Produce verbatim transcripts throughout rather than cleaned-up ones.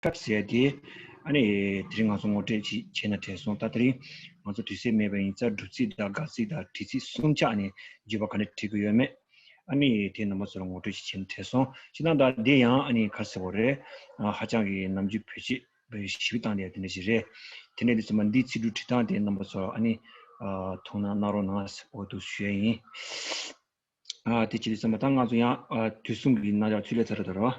perfect ཟེར་ཡ་དེ། ཨ་ནི་དེ་རིང་ང་ཚོ་ངོ་སྤྲོད་ཅིག་བྱས་ན་དྲན་སོང་། ད་དེ་རིང་ང་ཚོ་དུས་ཚོད་མེད་པ་ཡིན་ཙང་སྒྲུབ་ཚིག་དང་དགག་ཚིག་དང་དྲི་ཚིག་གསུམ་ཆ་ནས་བརྗོད་པ་ག་འདྲ་བྲིས་དགོས་ཡོད་མེད། ཨ་ནི་དེ་རྣམ་པ་ཚོ་ལ་ངོ་སྤྲོད་ཅིག་བྱས་ན་དྲན་སོང་། སྤྱིར་བཏང་ད་དེ་ཡང་ཨ་ནི་ག་རེ་ཟེར་དགོས་རེད། ཨ་ཧ་ཅང་གི་ནམ་རྒྱུན་བེད་སྤྱོད་ཞིབ་བཏང་དེ་དེ་འདྲ་ཞིག་རེད། དེ་ནས་དེ་ཚོ་མ་འདིའི་ཚིག་འབྲུ་བྲིས་སྟངས་དེ་རྣམ་པ་ཚོ་ཨ་ནི་ཨ་ཐུགས་སྣང་གནང་རོགས་གནང་ཟེར་འོ་འདུག་ཞུ་ཡ་ཡིན། ཨ་དེ་ཅི་རེད་ཟེར་ན་ད་ང་ཚོ་ཡང་ཨ་དུས་གསུམ་གྱི་རྣམ་གཞག་ཚུར་ལེན་ཚར་ད་རེད་བ།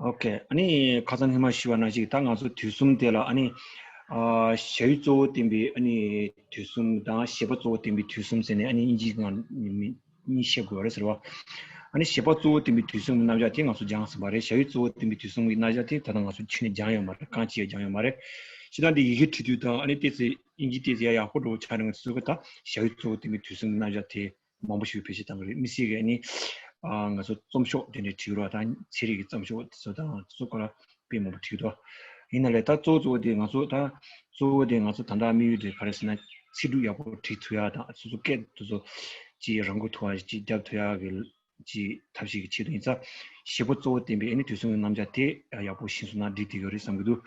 ཨོ་ཁེ། ཨ་ནི་ཁ་སང་སྔོན་མ་ཞུས་པ་ནང་བཞིན་ད་ང་ཚོ་དུས་གསུམ་དེ་ལ་ཨ་ནི་ཨ་བྱ་ཡུལ་གཙོ་བོ་བསྟན་པའི་ཨ་ནི་དུས་གསུམ་དང་བྱེད་པ་གཙོ་བོ་བསྟན་པའི་དུས་གསུམ་ཟེར་ནས་ཨ་ནི་དབྱིན་ཇིའི་སྒང་ནས་མི་གཉིས་བཤད་དགོས་པ་རེད་ཟེར་བ། ཨ་ནི་བྱེད་པ་གཙོ་བོ་བསྟན་པའི་དུས་གསུམ་གྱི་རྣམ་གཞག་དེ་ང་ཚོ་སྦྱངས་ཟིན་པ་རེད། བྱ་ཡུལ་གཙོ་བོ་བསྟན་པའི་དུས་གསུམ་གྱི་རྣམ་གཞག་དེ་ད་ལྟ་ང་ཚོ་ཁྱོན་ནས་སྦྱངས་ཡོད་མ་རེད། གང་ཅི་ཡང་སྦྱངས་ཡོད་མ་རེད། ཞེ་དྲག་འདི་ཡི་གེ་བྲིས་དུས་དང་ཨ་ནི་ཏོག་ཙམ་དབྱིན་ཇི་ཏོག་ཙམ་ཡང་ཡག་པོ་འགྲོ་ཆགས་རིང་ཚུལ་གྱི་ད་བྱ་ཡུལ་གཙོ་བོ་བསྟན་པའི་དུས་གསུམ་གྱི་རྣམ་གཞག་དེ་མང་པོ་ཞིག་བེད་སྤྱོད་བཏང་གི་རེད། དམིགས་བསལ་གྱི་ཨ་ནི་ཨ་ང་ཚོ་རྩོམ་ཤོག་དེ་འདྲ་བྲིས་རོགས་དང་ཚན་རིག་གི་རྩོམ་ཤོག་དེ་ཚོ་དང་དེ་ཚོ་སྐོར་ལ་དཔེ་མང་པོ་བྲིས་འདུག་ཡིན་ན་ལས་ད་གཙོ་བོ་གཙོ་བོ་དེ་ང་ཚོ་ད་གཙོ་བོ་དེ་ང་ཚོ་ད་ལྟ་དམིགས་ཡུལ་དེ་ག་རེ་ཟེར་ན་ཚིག་འབྲུ་ཡག་པོ་བྲིས་ཐུབ་ཡ་དང་སོ་སོ་སྐད་དེ་ཚོ་ཅིག་རང་འགུལ་ཐུབ་པ་ཅིག་རྒྱབ་ཐུབ་ཡ་གི་ཅིག་ཐབས་ཤེས་ཀྱི་ཆེད་དུ་ཡིན་ཙང་། བྱེད་པོ་གཙོ་བོ་བསྟན་པའི་ཨ་ནི་དུས་གསུམ་གྱི་རྣམ་གཞག་དེ་ཡག་པོ་ཤེས་སོང་ན་འགྲིག་བསྡད་ཡོད་རེད་བསམ་གྱི་འདུག་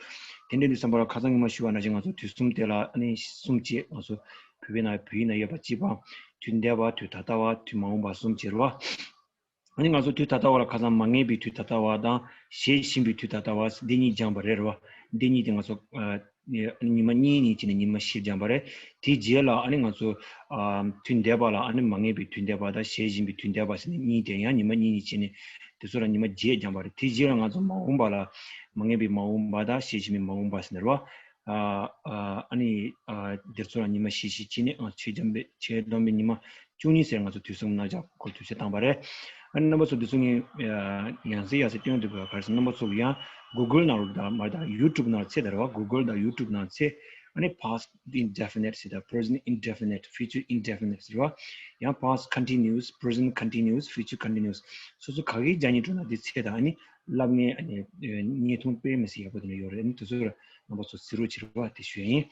དེ་འདྲ་འདུག་བསམ་པ་ལ་ཁ་སང་ཉི་མ་ཞུས་པ་ནང་བཞིན་ང་ཚོ་དུས་གསུམ་དེ་ལ་ཨ་ནི་གསུམ་བྱས། ང་ཚོ་བོད་པའི་ནང་བོད་ཡིག་ནང་ཡོད་པ་གཅིག་པ། དུས་འདས་པ། དུས་ད་ལྟ་བ། དུས་མ་འོངས་པ་གསུམ་བྱས་རེད་བ། ཨ་ནི་ང་ཚོ་དུས་ད་ལྟ་བ་ལ་ཁ་སང་མ་ངེས་པའི་དུས་ད་ལྟ་བ་དང་བྱེད་བཞིན་པའི་དུས་ད་ལྟ་བ་འདི་གཉིས་སྦྱངས་པ་རེད་རེད་བ། འདི་གཉིས་དེ་ང་ཚོ་ཨ། ཉི་མ་གཉིས་གཉིས་བྱས་ནས་ཉི་མ་བཞི་སྦྱངས་པ་རེད། དེའི་རྗེས་ལ་ཨ་ནི་ང་ཚོ་ཨ་དུས་འདས་པ་ལ་ཨ་ནི་མ་ངེས་པའི་དུས་འདས་པ་དང་བྱེད་བཞིན་པའི་དུས་འདས་པ་ཟེར་ནས་གཉིས་དེ་ཡང་ཉི་མ་གཉིས་གཉིས་བྱས་ནས་དེ་ཚོ་ལ་ཉི་མ་བརྒྱད་སྦྱངས་པ་རེད། དེའི་རྗེས་ལ་ང་ཚོ་མ་འོངས་པ་ལ་མ་ངེས་པའི་མ་འོངས་པ་དང་བྱེད་བཞིན་པའི་མ་འོངས་པ་ཟེར་ནས་རེད་བ། ཨ་ཨ་ནི་ཨ་དེ་ཚོ་ལ་ཉི་མ་བཞི་བཞི་བྱས་ནས་ཨ་ཆོས་བདམས་པའི་ཆོས་བདམས་པའི་ཉི་མ་བཅུ་གཉིས་ཟེར་ང་ཚོ་དུས་གསུམ་རྣམ་གཞག་སྐོར་དུས་ཚོད་བཏང་པ་རེད། ཨ་ནི་རྣམ་པ་ཚོ་འདི་ཚོ་ངས་ཡང་སེ་ཡང་སེ་སྟོན་འདུག་ག་ག་རེ་ཟེར་རྣམ་པ་ཚོ་གི་ཡང་Google་ནང་ལ་དང་མ་དང་YouTube་ནང་ལ་ཚེ་དར་བ་Google་དང་YouTube་ནང་ཚེ་ཨ་ནི་past indefinite་ཟེར་དང་present indefinite future indefinite་ཟེར་བ་ཡང་past continuous present continuous future continuous་སོ་སོ་ག་གི་རྒྱ་ཉིན་དྲུག་ན་འདི་ཚེ་དང་ཨ་ནི་ལབ་ངེས་ཨ་ནི་བརྙན་ཐུང་དཔེ་མི་སྲིད་ཡག་པོ་དེ་འདྲ་ཡོད་རེད། ཨ་ནི་དེ་ཚོ་རྣམ་པ་ཚོ་གཟིགས་རོགས་བྱེད་རོགས་དེ་ཞུ་ཡ་ཡིན།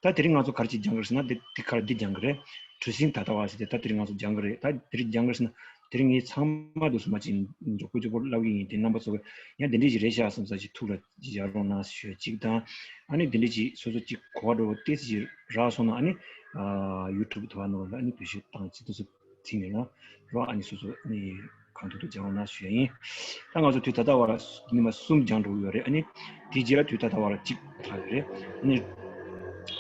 ད་དེ་རིང་ང་ཚོ་ག་རེ་ཅིག་སྦྱང་གི་རེད་ཟེར་ན་དེ་དེ་ག་རེ་འདི་སྦྱང་གི་རེད། གྲུ་གཟིངས་ད་ལྟ་བ་ཟེར་དེ་ད་དེ་རིང་ང་ཚོ་སྦྱང་གི་རེད། ད་དེ་རིང་སྦྱང་གི་རེད་ཟེར་ན་དེ་རིང་ངས་ཚང་མ་འདུག་སེ་མ་ཅིག་མགྱོགས་པོ་མགྱོགས་པོ་ལབ་གི་ཡིན། དེ་རྣམ་པ་ཚོ་གི་ཡང་དེ་འདྲས་ཞིག་རེད་ཤག་བསམ་ས་ཅིག་ཐུགས་ལ་ཅིག་བཞག་རོགས་གནང་ཞུ་ཡ་གཅིག་དང་། ཨ་ནི་དེ་འདྲས་ཅིག་སོ་སོ་ཅིག་གོ་བ་འགྲོ་བ་ཏོག་ཙམ་ཅིག་རག་སོང་ན་ཨ་ནི་ཨ་YouTube་དུ་བ་ནོར་ལ་ཨ་ནི་བེད་སྤྱོད་བཏང་ཅིག་ཏོག་ཙམ། ཚིག་ནས་ཡང་རོགས་ཨ་ནི་སོ་སོ་ནི་གང་ཐུབ་ཐུབ་སྦྱང་རོགས་གནང་ཞུ་ཡ་ཡིན། ད་ང་ཚོ་དུས་ད་ལྟ་བར་ཉི་མ་གསུམ་སྦྱང་འགྲོ་གི་ཡོད་རེད། ཨ་ནི་དེའི་རྗེས་ལ་དུས་ད་ལྟ་བར་གཅིག་ལྷག་ཡོད་རེད། ཨ་ནི་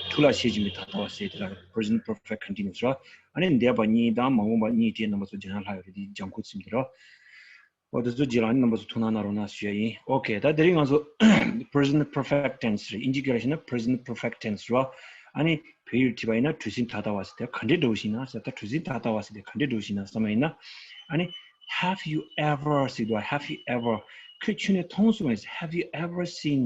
ཐུགས་ལ་བཞེས་བཞིན་པའི་ད་ལྟ་བ་ཟེར་དེ་ལ་present perfect continuous་ར། ཨ་ནི་འདས་པ་གཉིས་དང་མ་འོངས་པ་གཉིས་དེ་རྣམ་པ་ཚོ་སྦྱང་ཡ་ལྷག་ཡོད་རེད། དེ་སྦྱང་ཁུལ་ཚིམ་དེ་ར། འོ་དེ་ཚོ་རྗེས་ལ་ཨ་ནི་རྣམ་པ་ཚོ་ཐུགས་སྣང་གནང་རོགས་གནང་ཞུ་ཡ་ཡིན། ཨོ་ཁེ། ད་དེ་རིང་ང་ཚོ་present perfect tense་རེད། དབྱིན་ཇི་སྐད་ལ་བཤད་ན་present perfect tense་ར། ཨ་ནི་བོད་ཡིག་བྲིས་པ་ཡིན་ན་གྲུ་གཟིངས་ད་ལྟ་བ་ཟེར་དེ་ག་འདྲས་འགྲོ་བཞིན་ན་ཟེར། ད་གྲུ་གཟིངས་ད་ལྟ་བ་ཟེར་དེ་ག་འདྲས་འགྲོ་བཞིན་ན་བསམ་པ་ཡིན་ན། ཨ་ནི་have you ever་ཟེར་དུས་have you ever་ཁྱོད་ཁྱོན་ནས་མཐོང་སོང་ངས། Have you ever seen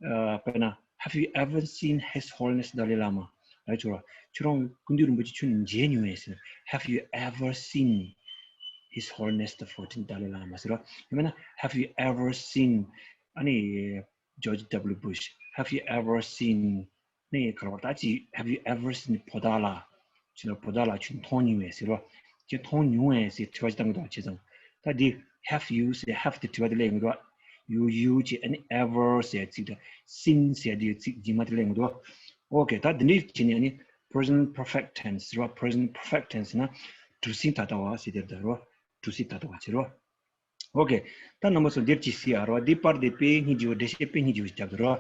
ཨ་དཔེར་ན། Have you ever seen His Holiness Dalai Lama? ལབ་ཆོག་ར། ཁྱོད་རང་སྐུ་མདུན་རིན་པོ་ཆེ་ཁྱོད་མཇལ་མྱོང་ངས་ཟེར། Have you ever seen His Holiness the fourteenth Dalai Lama་ཟེར་ར། ཡང་མིན་ན། Have you ever seen ཨ་ནི་George W Bush? Have you ever seen ནི་ག་རེ་བ་ད་ཅི། Have you ever seen བོ་ཏཱ་ལ། ཁྱོད་ལ་བོ་ཏཱ་ལ་ཁྱོད་མཐོང་མྱོང་ངས་ཟེར་ར། ཁྱོད་མཐོང་མྱོང་ངས་ཟེར་དྲི་བ་ཅིག་བཏང་གི་འདུག་བྱས་ཙང་། ད་འདི་have you་ཟེར་have་དེ་དྲི་བ་དེ་སླེབས་ཡོང་གི་འདུག you you་ཅེས་ཨ་ནི་ever་ཟེར་ཚིག་དང་seen་ཟེར་དེ་ཚིག་རྗེས་མ་དེ་སླེབས་ཡོང་གི་འདུག་ཨོ་ཁེ། ད་འདི་འདྲའི་བྱས་ནས་ཨ་ནི་present perfect tense་ཟེར་བ། present perfect tense་ཟེར་ན་གྲུ་གཟིངས་ད་ལྟ་བ་ཟེར་དེ་རེད་ར། གྲུ་གཟིངས་ད་ལྟ་བ་ཟེར་ར། ཨོ་ཁེ། ད་རྣམ་པ་ཚོ་འདིར་ཅིག་གཟིགས་ཨ་ར་བ། འདི་པར་དེ་དཔེ་སྙིང་རྗེ་བོ། འགྲེལ་བཤད་དཔེ་སྙིང་རྗེ་བོ་ཞིག་བརྒྱབ་འདུག་ར།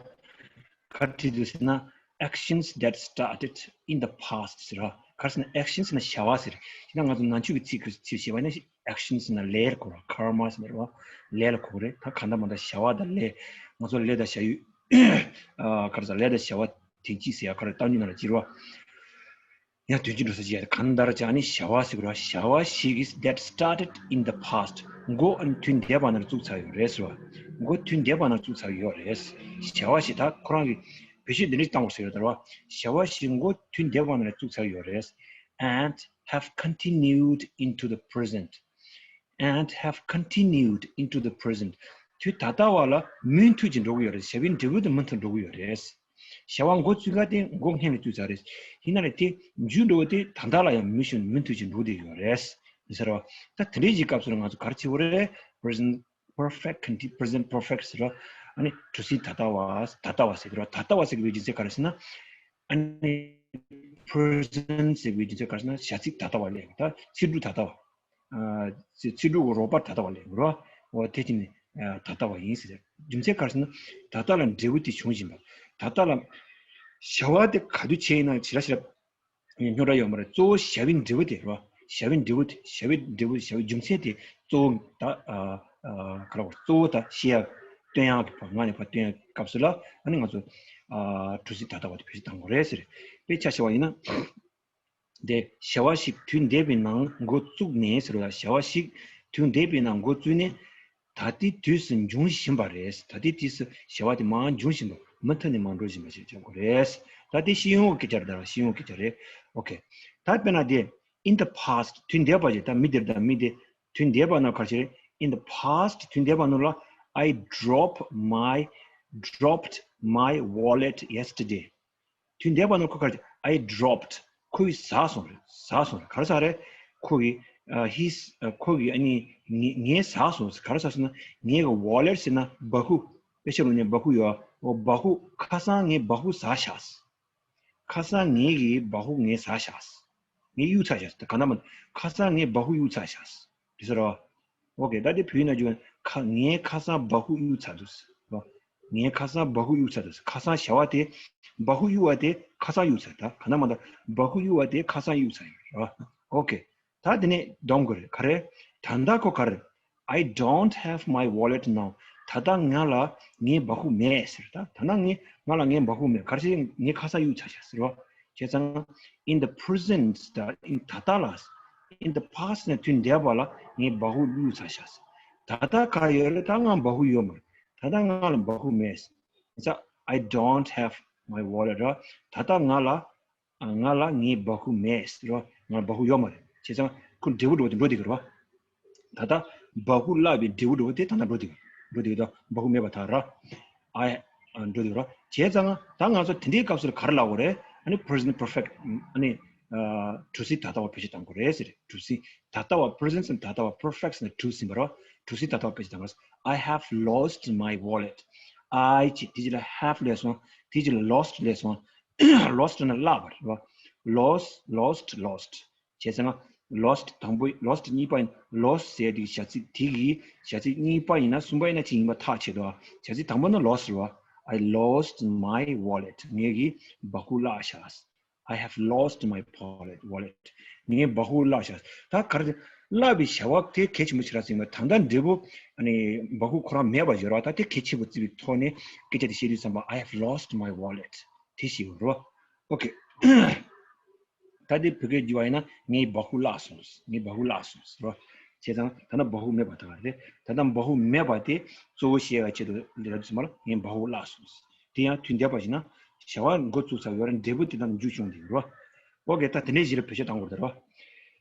ག་རེ་བྲིས་འདུག་ཟེར་ན། Actions that started in the past་ཟེར་ར། ག་རེ་ཟེར་ན་actions་ཟེར་ན་བྱ་བ་ཟེར། ཡིན་ན་ང་ཚོ་ནང་ཆོས་ཀྱི་ཚིག་གི་ཚིག་བྱས་པ་ཡིན་ན་actions་ཟེར་ན་ལས་ལ་གོ་ར། karma་ཟེར་ན་ར་ལས་ལ་གོ་གི་རེད། ད་གང་ལྟར་མ་ལྟར་བྱ་བ་དང་ལས། ང་ཚོ་ལས་དང་བྱ་ཡུལ། ཨ་ག་རེ་ཟེར། ལས་དང་བྱ་བ་དོན་གཅིག་ཟེར་ཡ་ག་རེ་གཏམ་རྒྱུད་ནང་ལ་བྲིས་ར། ཡང་དོན་གཅིག་འགྲོ་ས་ཅིག་ཡ་གང་ལྟར་ཅང་ནི་བྱ་བ་ཞིག་ར། བྱ་བ་ཞིག་is that started in the past། མགོ་ཨ་ནི་དུས་འདས་པ་ནང་བཙུགས་ཚར་ཡོད་རེད་ཟེར་བ། མགོ་དུས་འདས་པ་ནང་བཙུགས་ཚར་ཡོད་རེད། བྱ་བ་ཞིག་ད་ཁོ་རང་གི་བེད་སྤྱོད་འདི་འདྲ་བཏང་དགོས་ཟེར་ཡོད་ད་ར། བྱ་བ་ཞིག་མགོ་དུས་འདས་པ་ནང་བཙུགས་ཚར་ཡོད་རེད། And have continued into the present། And have continued into the present། དུས་ད་ལྟ་བ་ལ་མུ་མཐུད་ཀྱིས་འགྲོ་གི་ཡོད་རེད། བྱ་བའི་འབྲས་བུ་དེ་མུ་མཐུད་འགྲོ་གི་ཡོད་རེད། བྱ་བ་འགོ་བཙུགས་ག་དེ་འགོ་སྔོན་ནས་བཙུགས་ཚར་རེད། ཡིན་ན་རེད་དེ་མཇུག་འགྲོ་བ་དེ་ད་ལྟ་ལ་ཡང་མུ་བཞིན་མུ་མཐུད་ཀྱིས་འགྲོ་བསྡད་ཡོད་རེད། ཟེར་བ། ད་དེ་འདྲའི་གཞི་སྐབས་སུ་ང་ཚོ་ག་རེ་བྱེད་དགོས་རེད། present perfect conti- present perfect ཟེར་བ། ཨ་ནི་གྲུ་གཟིངས་ད་ལྟ་བ། ད་ལྟ་བ་ཟེར་གི་རེད་བ། ད་ལྟ་བ་ཟེར་གི་བའི་རྒྱུ་མཚན་ག་རེ་ཟེར་ན། ཨ་ནི་present ཟེར་གི་བའི་རྒྱུ་མཚན་ག་རེ་ཟེར་ན། བྱ་ཚིག་ད་ལྟ་བ་ལས་ད་ཚིག་འབྲུ་ད་ལྟ་བ། ཨ་ཚིག་ཚིག་འབྲུ་གི་རོགས་པ་ད་ལྟ་བ་ལས་རོ། འོ་དེ་དེ་ནི་ཨ་ད་ལྟ་བ་ཡིན་ཟེར། རྒྱུ་མཚན་ག་རེ་ཟེར་ན། ད་ལྟ་ལ་འབྲས་བུ་དེ་འབྱུང་བཞིན་པ། ད་ལྟ་ལ་བྱ་བ་དེ་ག་དུས་བྱས་ཡིན་ན་ཞེ་དྲག་ཞེ་དྲག་རྙོག་དྲ་ཡོད་མ་རེད། གཙོ་བོ་བྱ་བའི་འབྲས་བུ་དེ་རེད་བ། བྱ་བའི་འབྲས་བུ་དེ། བྱ་བའི་འབྲས་བུ། བྱ་བའི་རྒྱུ་མཚན་དེ་གཙོ་བོ་ད་ཨ་ཨ་ག་རེ་བ། གཙོ་བོ་ད་བཤད་ཡ་སྟོན་ཡ་གི་ཕར་ངག་ནས་ཕར་སྟོན་ཡ་སྐབས་སུ་ལ་ཨ་ནི་ང་ཚོ་ཨ་གྲུ་གཟིངས་ད་ལྟ་བ་དེ་བེད་སྤྱོད་གཏང་དགོས་རེད་ཟེར། དཔེ་ཆ་བཞག་པ་ཡིན་ན། དེ་བྱ་བ་ཞིག་དུས་འདས་པའི་ནང་འགོ་བཙུགས་ནས་ཟེར་བ། བྱ་བ་ཞིག་དུས་འདས་པའི་ནང་འགོ་བཙུགས་ནས། ད་ལྟའི་དུས་སུ་འབྱུང་བཞིན་པ་རེད། ད་ལྟའི་དུས་སུ་བྱ་བ་དེ་མར་འབྱུང་བཞིན་པ། མུ་མཐུད་ནས་མར་འགྲོ་བཞིན་པ་ཞིག་ཆགས་ཀྱི་རེད། ད་དེ་ཤེས་ཡོན་གྱི་སྐད་ཆ་རེད། ད་ཤེས་ཡོན་གྱི་སྐད་ཆ་རེད། ཨོ་ཁེ། ད་དཔེར་ན་དེ་in the past དུས་འདས་པ་ཞིག་ད་མི་དེར། ད་མི་དེ་དུས་འདས་པ་ན་ག་རེ་བྱས་རེད། In the past དུས་འདས་པ་ནང་ལ། I drop my dropped my wallet yesterday དུས་འདས་པ་ནང་ཁོ་ག་རེ། I dropped ཁོ་གིས་ཟགས་སོང་རེད། ཟགས་སོང་རེད། ག་རེ་ཟགས་རེད། ཁོ་གིས་ཨ་his ཨ་ཁོ་གིས་ཨ་ནི་ངས་ངས་ཟགས་སོང་། ག་རེ་ཟགས་སོང་ན། ངའི་གི་wallet ཟེར་ན་སྦ་ཁུག་དཔེ་ཆ་ལུགས་ནས་སྦ་ཁུག་ཡོད། འོ་སྦ་ཁུག་ཁ་སང་ངས་སྦ་ཁུག་ཟགས་ཤག་ཁ་སང་ངའི་གི་སྦ་ཁུག་ངས་ཟགས་ཤག་ངས་གཡུག་ཚར་ཤག་ད་ག་ན་མ་ཁ་སང་ངས་སྦ་ཁུག་གཡུག་ཚར་ཤག་དེ་ཟེར་བ། ཨོ་ཁེ། ད་དེ་བོད་ཡིག་ནང་བསྒྱུར་བ་ན། ཁ་ངས་ཁ་སང་སྦ་ཁུག་གཡུག་ཚར་འདུག་ངས་ཁ་སང་སྦ་ཁུག་གཡུག་ཚར་འདུག་ཁ་སང་བྱ་བ་དེ་སྦ་ཁུག་གཡུག་པ་དེ་ཁ་སང་གཡུག་ཚར། ད་ག་ན་མ་ད་སྦ་ཁུག་གཡུག་པ་དེ་ཁ་སང་གཡུག་ཚར་ཡོད་རེད་བ། ཨོ་ཁེ། ད་དེ་ནས་སྡོམ་དགོས་རེད། ག་རེ། ད་ལྟ་ཁོ་ག་རེ། I don't have my wallet now. ད་ལྟ་ང་ལ་ངའི་སྦ་ཁུག་མེད་ཟེར། ད་ད་ལྟ་ངའི་ང་ལ་ངའི་སྦ་ཁུག་མེད། ག་རེ་ཟེར། ངས་ཁ་སང་གཡུག་ཚར་ཤག་ཟེར་བ། བྱས་ཙང་in the present ད་in ད་ལྟ་ལ། in the past ནས་དུས་འདས་པ་ལ་ངས་སྦ་ཁུག་གཡུག་ཚར་ཤག་ཟེར། ད་ལྟ་ག་རེ་ཡོད་རེད། ད་ང་སྦ་ཁུག་ཡོད་མ་རེད། ད་ལྟ་ང་ལ་སྦ་ཁུག་མེད་ཟེར། I don't have my wallet ར། ད་ལྟ་ང་ལ་ང་ལ་ངའི་སྦ་ཁུག་མེད་ཟེར་བ། ང་ལ་སྦ་ཁུག་ཡོད་མ་རེད། བྱས་ཙང་ཁོ་འབྲས་བུ་འགྲོ་བ་དེ་འགྲོ་བསྡད་ཀྱི་རེད་བ། ད་ལྟ་སྦ་ཁུག་བརླག་པའི་འབྲས་བུ་འགྲོ་བ་དེ་ད་ལྟ་འགྲོ་བསྡད་ཀྱི་རེད། འགྲོ་བསྡད་ཀྱི་རེད། སྦ་ཁུག་མེད་པ་ད་ར། ཨ་ཡ། འགྲོ་བསྡད་ཀྱི་རེད། བྱས་ཙང་ད་ང་ཚོ་དེ་འདྲའི་སྐབས་སུ་ག་རེ་ལབ་དགོས་རེད། ཨ་ནི་present perfect ཨ་ནི་གྲུ་གཟིངས་ད་ལྟ་བ་བེད་སྤྱོད་གཏང་དགོས་རེད་ཟེར། གྲུ་གཟིངས་ད་ལྟ་བ། present ཟེར་ན་ད་ལྟ་བ། perfect ཟེར་ན་གྲུ་ཟིན་པ་རེད། གྲུ་གཟིངས་ད་ལྟ་བ་བེད་སྤྱོད་གཏང་དགོས་རེད། I have lost my wallet. I ཅེས་དེ་རྗེས་ལ་have སླེབས་སོང་། དེ་རྗེས་ལ་lost སླེབས་སོང་། lost ན་བརླག་པ་རེད་བ། lost, lost, lost བྱས་ཙང་lost དང་པོ། lost གཉིས་པ་ཡིན། lost ཟེར་དེ་གི་བྱ་ཚིག་དེ་གི་བྱ་ཚིག་གཉིས་པ་ཡིན་ན་གསུམ་པ་ཡིན་ན་ཅི་ཡིན་པ་ཐག་ཆོད་འདུག་བྱ་ཚིག་དང་པོ་ནི་lost རེད་བ། I lost my wallet. ངའི་གི་སྦ་ཁུག་བརླག་ཤག I have lost my wallet, wallet. ངའི་སྦ་ཁུག་བརླག་ཤག་ད་ག་རེ། བརླག་པའི་བྱ་བ་དེ་གལ་ཆེན་པོ་ཆགས་ར་ཟིན་པ། ད་ལྟ་འབྲས་བུ་ཨ་ནི་སྦ་ཁུག་ཁོ་རང་མེད་པ་ཡོད་ར། ད་དེ་གལ་ཆེན་པོ་བརྩི་བའི་ཐོག་ནས་སྐད་ཆ་དེ་བཤད་དུས་ཙམ་པ། I have lost my wallet དེ་ཞིག་ཡོད་རོ། ཨོ་ཁེ། ད་དེ་བོད་སྐད་བསྒྱུར་བ་ཡིན་ན། ངའི་སྦ་ཁུག་བརླག་སོང་། ངའི་སྦ་ཁུག་བརླག་སོང་ཟེར་བ། བྱས་ཙང་ད་ལྟ་སྦ་ཁུག་མེད་པ་ད་ག་རེད། ད་ལྟ་སྦ་ཁུག་མེད་པ་དེ་གཙོ་བོ་བཤད་ཡ་ཆེད་དུ་འདི་ལ་དུས་ཙམ་པ་ལ་ངའི་སྦ་ཁུག་བརླག་སོང་། དེ་ཡང་དུས་འདས་པ་ཞིག་ན་བྱ་བ་འགོ་བཙུགས་ཚར་ཡོད་ར། འབྲས་བུ་དེ་ལྟར་མཇུག་བྱུང་དེ་རོ། ཨོ་ཁེ། ད་དེ་འདྲའི་གཞི་ལ་བེད་སྤྱོད་གཏང་དགོས་རེད་རོ།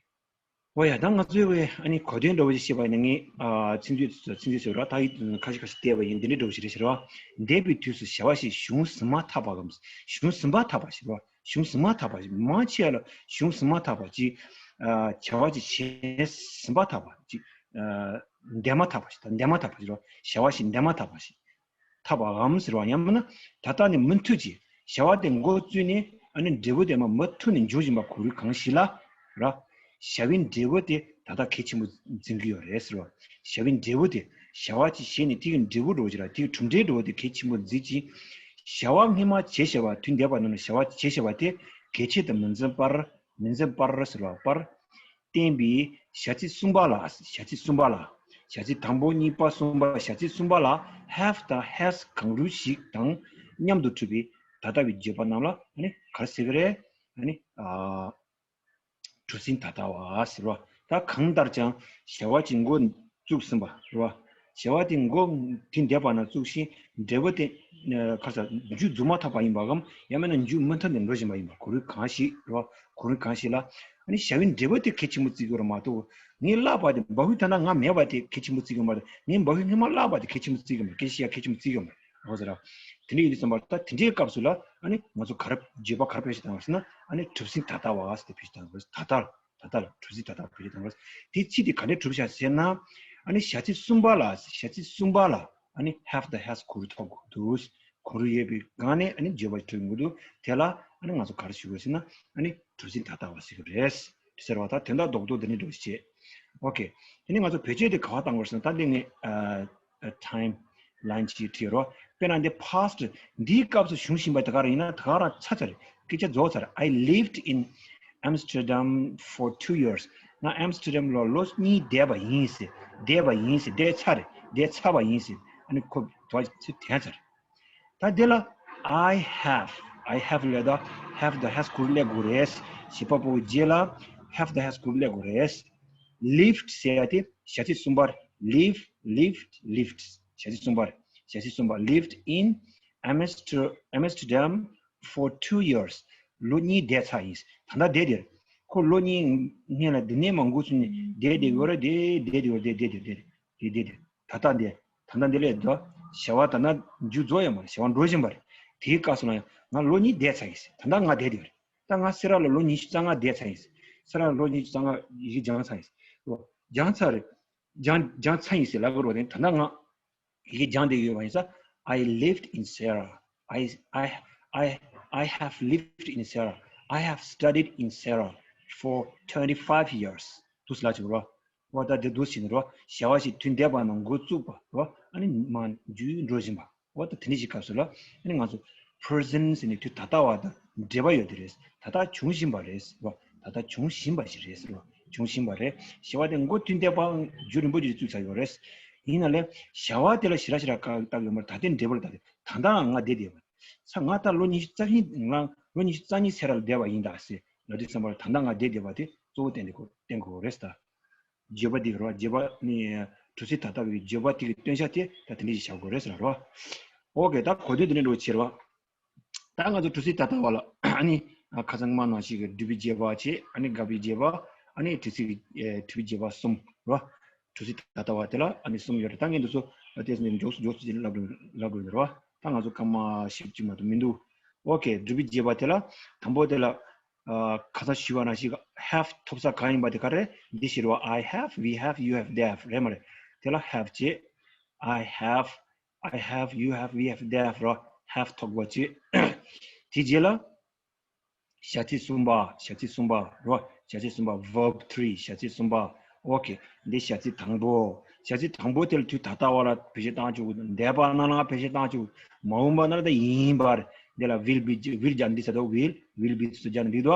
ཨོ་ཡ། ད་ང་ཚོའི་བའི་ཨ་ནི་གོ་དོན་འདྲ་བོ་ཞིག་བཤད་པ་ཡིན་ན། ངས་ཨ་ཚིག་མཛོད་ཚིག་མཛོད་ཟེར་བ་ར། ད་ཡིག་ཁ་ཤས་ཁ་ཤས་བལྟས་པ་ཡིན། འདི་འདྲའི་འདྲ་བོ་ཞིག་རེད་ཟེར་བ། འདས་པའི་དུས་སུ་བྱ་བ་ཞིག་བྱུང་ཟིན་མ་ཐག་པའམ། བྱུང་ཟིན་པ་ཐག་པ་ཞིག་རོ། བྱུང་ཟིན་མ་ཐག་པ་ཞིག་མང་ཆེ་བ་ལ་བྱུང་ཟིན་མ་ཐག་པ་ཅིག་ཨ་བྱ་བ་ཅིག་བྱས་ཟིན་པ་ཐག་པ་ཅིག་ཨ་འདས་མ་ཐག་པ་ཞིག་ད་འདས་མ་ཐག་པ་ཞིག་རོ། བྱ་བ་ཞིག་འདས་མ་ཐག་པ་ཞིག་ཐག་པའམ་ཟེར་བ། ཡང་མིན་ན་ད་ལྟ་ནས་མུ་མཐུད་ཀྱི་བྱ་བ་དེ་འགོ་བཙུགས་ནས་ཨ་ནི་འབྲས་བུ་དེ་མ་མུ་མཐུད་ནས་འབྱུང་བཞིན་པ་གོ་རིམ་གང་ཞིག་ལ་ར། བྱ་བའི་འབྲས་བུ་དེ་ད་ལྟ་གལ་ཆེན་པོ་འཛིན་གྱི་ཡོད་རེད་ཟེར་བ། བྱ་བའི་འབྲས་བུ་དེ། བྱ་བ་ཅིག་བྱས་ནས་དེ་གི་འབྲས་བུ་འགྲོ་བ་ཅིག་ར། དེ་གི་གྲུབ་འབྲས་འགྲོ་བ་དེ་གལ་ཆེན་པོ་འཛིན་ཅིང་། བྱ་བ་སྔོན་མ་བྱས་བཞག་པ། དུས་འདས་པ་ནང་ན་བྱ་བ་བྱས་བཞག་པ་དེ་གལ་ཆེ་དུ་མི་འཛིན་པར། མི་འཛིན་པར་ཟེར་བ་པར། བསྟན་པའི་བྱ་ཚིག་གསུམ་པ་ལ། བྱ་ཚིག་གསུམ་པ་ལ། བྱ་ཚིག་དང་པོ་གཉིས་པ་གསུམ་པ། བྱ་ཚིག་གསུམ་པ་ལ་have དང་has གང་རུང་ཞིག་དང་མཉམ་དུ་གྲུབ་པའི་ད་ལྟ་བའི་བརྗོད་པ་རྣམས་ལ་ཨ་ནི་ག་རེ་ཟེར་གི་རེད། ཨ་ནི་ཨ་གྲུ་གཟིངས་ད་ལྟ་བ་ཟེར་བ། ད་གང་ལྟར་ཀྱང་བྱ་བ་ཅིག་འགོ་བཙུགས་ཟིན་པ་རེད་བ། བྱ་བ་དེ་འགོ་དུས་འདས་པ་ན་བཙུགས་ཤིང་། འབྲས་བུ་དེ་ཨ་ག་རེ་ཟེར། མཇུག་རྫོགས་མ་ཐག་པ་ཡིན་པའམ། ཡང་མིན་ན་མཇུག་མུ་མཐུད་ནས་འགྲོ་བཞིན་པ་ཡིན་པ་གོ་རིམ་གང་ཞིག་རེད་བ། གོ་རིམ་གང་ཞིག་ལ་ཨ་ནི་བྱ་བའི་འབྲས་བུ་དེ་གལ་ཆེན་པོ་བརྩི་དགོས་རེད་མ་གཏོགས། ངས་བརླགས་པ་དེ། སྦ་ཁུག་ད་ལྟ་ང་མེད་པ་དེ་གལ་ཆེན་པོ་བརྩི་གི་མ་རེད། ངས་སྦ་ཁུག་སྔོན་མ་བརླགས་པ་དེ་གལ་ཆེན་པོ་བརྩི་གི་མ་རེད། སྐད་ཆ་བཤད་ཡ་གལ་ཆེན་པོ་བརྩི་གི་མ་རེད། ཨོ་ཟེར་ར། དེ་འདྲ་ཡིན་དུས་ཙམ་པར་ད་དེ་འདྲའི་སྐབས་སུ་ལ་ཨ་ནི་ང་ཚོ་ག་རེ་བརྗོད་པ་ག་རེ་བེད་སྤྱོད་བཏང་བ་ཟེར་ན། ཨ་ནི་གྲུ་གཟིངས་ད་ལྟ་བ་ཟེར་ཏེ་བེད་སྤྱོད་བཏང་དགོས། ད་ལྟ་ལ། ད་ལྟ་ལ། གྲུ་གཟིངས་ད་ལྟ་བ་བེད་སྤྱོད་བཏང་དགོས། དེ་ཅི་སྟེ་ག་འདྲའི་གྲུབ་བཞག་ཟེར་ན། ཨ་ནི་བྱ་ཚིག་གསུམ་པ་ལ། བྱ་ཚིག་གསུམ་པ་ལ། ཨ་ནི་have དང་has གུ་རུ་ཐོབ་དགོས་འདུག་གུ་རུ་ཡོད་པའི་སྒང་ནས་ཨ་ནི་བརྗོད་པ་ཞིག་ཐོན་དགོས་འདུག་དེ་ལ་ཨ་ནི་ང་ཚོ་ག་རེ་ཞུ་དགོས་ཟེར་ན། ཨ་ནི་གྲུ་གཟིངས་ད་ལྟ་བ་ཟེར་གྱི་རེད། ཟེར་བ་དང་དོན་དག་རྡོག་རྡོག་འདི་ནས་འགྲོ་ཞེས། ཨོ་ཁེ། དེ་ནས་ང་ཚོ་བེད་སྤྱོད་དེ་ག་པར་བཏང་དགོས་ཟེར་ན། ད་འདི་ངས་ཨ་ཨ་time line ཅིག་བྲིས་རོགས། དཔེར་ན་འདི་past འདིའི་སྐབས་སུ་བྱུང་བཞིན་པ་དེ་ག་རང་ཡིན་ན་དེ་ག་རང་ཚར་ཚར་རེད། སྐད་ཆ་རྫོགས་ཚར། I lived in Amsterdam for two years. ང་ཨམ་སི་ཊར་ཌམ་ལ་ལོ་གཉིས་བསྡད་པ་ཡིན་ཟེར། བསྡད་པ་ཡིན་ཟེར། བསྡད་ཚར་རེད། བསྡད་ཚར་བ་ཡིན་ཟེར། ཨ་ནི་ཁོ་དོ་ཚིག་དྲན་ཚར། ད་དེ་ལ་I have, I have ལས་ད་have དང་has གུ་རུ་སླེབས་དགོས་རེད། བྱེད་པ་པོ་རྗེས་ལ་have དང་has གུ་རུ་སླེབས་དགོས་རེད། lived ཟེར་ཡ་དེ་བྱ་ཚིག་གསུམ་པ་རེད། Live, lived, lived བྱ་ཚིག་གསུམ་པ་རེད། བྱ་ཚིག་གསུམ་པ། Lived in Amster- Amsterdam for two years. ལོ་གཉིས་བསྡད་ཚར་ཡིན། ད་ལྟ་བསྡད་དེ་རེད། ཁོ་ལོ་གཉིས་སྔོན་ལ་འདི་ནས་མར་འགོ་ཚུགས་ནས་བསྡད་བསྡད་ཡོད་རེད། བསྡད་བསྡད་ཡོད་རེད། བསྡད་བསྡད་ཡོད་རེད། བསྡད་བསྡད་ཡོད་རེད། བསྡད་བསྡད་ཡོད་རེད། ད་ལྟ་འདི། ད་ལྟ་འདི་ལས་ད་བྱ་བ་ད་ལྟ་མཇུག་རྫོགས་ཡོད་མ་རེད། བྱ་བ་འགྲོ་བཞིན་པ་རེད། དེའི་སྐབས་སུ་ལ་ཡང་ང་ལོ་གཉིས་བསྡད་ཚར་ཡིན། ད་ལྟ་ང་བསྡད་དེ་རེད། ད་ང་སེ་ར་ལ་ལོ་ཉི་ཤུ་རྩ་ལྔ་བསྡད་ཚར་ཡིན། སེ་ར་ལ་ལོ་ཉི་ཤུ་རྩ་ལྔ་ཡི་གེ་སྦྱངས་ཚར་ཡིན། ལོ་སྦྱངས་ཚར་རེད། སྦྱངས་སྦྱངས་ཚར་ཡིན་ཟེར་ལབ་དགོས་རེད། ད་ལྟ་ང་ཡི་གེ་སྦྱངས་བསྡད་ཡོད་པ་ཡིན་ཙང་། I lived in Sera. I I I I have lived in Sera. I have studied in Sera for twenty five years. དུས་ལ་ཅིག་རོ། འོ་ད་དེ་འདུག་ཟེར་ནས་རོ། བྱ་བ་ཞིག་དུས་འདས་པ་ནང་འགོ་བཙུགས་པ་རོ། ཨ་ནི་མ་མཇུག་འགྲོ་བཞིན་པ། འོ་ད་དེ་འདྲ་ཞིག་སྐབས་སུ་ལ་ཨ་ནི་ང་ཚོ་present ཟེར་ནས་དུས་ད་ལྟ་བ་དང་འབྲེལ་བ་ཡོད་དེ་རེད། ད་ལྟ་བྱུང་བཞིན་པ་རེད་རོ། ད་ལྟ་བྱུང་བཞིན་པ་ཞིག་རེད་རོ། བྱུང་བཞིན་པ་རེད། བྱ་བ་དེ་འགོ་དུས་འདས་པ་མཇུག་རིང་པོ་ཞིག་བཙུགས་ཚར་ཡོད་རེད། ཡིན་ན་ལས་བྱ་བ་དེ་ལ་ཞེ་དྲག་ཞེ་དྲག་བཀག་བཏགས་ཡོད་མ་རེད། ད་ལྟའི་འབྲས་བུ་ལ་ད་ལྟ་ད་ལྟ་ང་བསྡད་བསྡད་ཡོད་མ་རེད། ས་ང་ད་ལོ་ཉི་ཤུ་རྩ་བཞི་ནང་ལོ་ཉི་ཤུ་རྩ་གཉིས་སེ་ར་ལ་བསྡད་པ་ཡིན་ད་ཟེར་ལབ་དུས་ཙམ་པར་ད་ལྟ་ང་བསྡད་བསྡད་པ་དེ་གཙོ་བོ་བསྟན་དེ་གོ་བསྟན་དགོས་རེད་ད། བརྗོད་པ་འདི་རོ། བརྗོད་པ་ནི་གྲུ་གཟིངས་ད་ལྟ་བའི་བརྗོད་པ་དེ་གི་སྟོན་ཆ་དེ་ད་དེ་འདྲ་ཞིག་བྱ་དགོས་རེད་ཟེར་རོ། ཨོ་ཀེ། ད་གོ་དོན་དེ་འདྲ་འགྲོ་ཕྱིར་བ། ད་ང་ཚོ་གྲུ་གཟིངས་ད་ལྟ་བ་ལ་ཨ་ནི་ཁ་སང་མ་ནང་ཞིག་གི་སྒྲུབ་པའི་བརྗོད་པ་བྱས། ཨ་ནི་དགག་པའི་བརྗོད་པ། ཨ་ནི་དྲི་ཚིག་གི་ཨེ་དྲི་བའི་བརྗོད་པ་གསུམ་རོ། གྲུ་གཟིངས་ད་ལྟ་བ་དེ་ལ་ཨ་ནི་གསུམ་ཡོད་རེད། ད་ངས་འདི་ཚོ་ལྟས་ནས་མགྱོགས་སུ་མགྱོགས་སུ་ཅིག་ལབ་རོ་ལབ་རོ་རོ། ད་ང་ཚོ་སྐར་མ་བཞི་བཅུ་མ་གཏོགས་མི་འདུག་ཨོ་ཀེ། སྒྲུབ་པའི་བརྗོད་པ་དེ་ལ་དང་པོ་དེ་ལ་ཨ་ཁ་སང་ཞུས་པ་ནང་བཞིན་have ཐོབ་ས་གང་ཡིན་པ་དེ་ག་རེད། འདི་ཞིག་རེད་བ། I have, we have, you have, they have རེད་མ་རེད། དེ་ལ་have བྱས། I have, I have, you have, we have, they have རོ། have ཐོབ་པ་བྱས། དེ་རྗེས་ལ་བྱ་ཚིག་གསུམ་པ། བྱ་ཚིག་གསུམ་པ་རོ། བྱ་ཚིག་གསུམ་པ། verb three བྱ་ཚིག་གསུམ་པ། ཨོ་ཀེ། འདི་བྱ་ཚིག་དང་པོ། བྱ་ཚིག་དང་པོ་དེ་ལ་དུས་ད་ལྟ་བ་ལ་བེད་སྤྱོད་བཏང་ཆོག་འདས་པ་ནང་ལ་བེད་སྤྱོད་བཏང་ཆོག་མ་འོངས་པ་ནང་ལ་ད་ཡིན་པར། འདི་ལ་will be, will སྦྱར་འདི་ཚ་དོ། will, will be དུ་སྦྱར་འདི་དོ།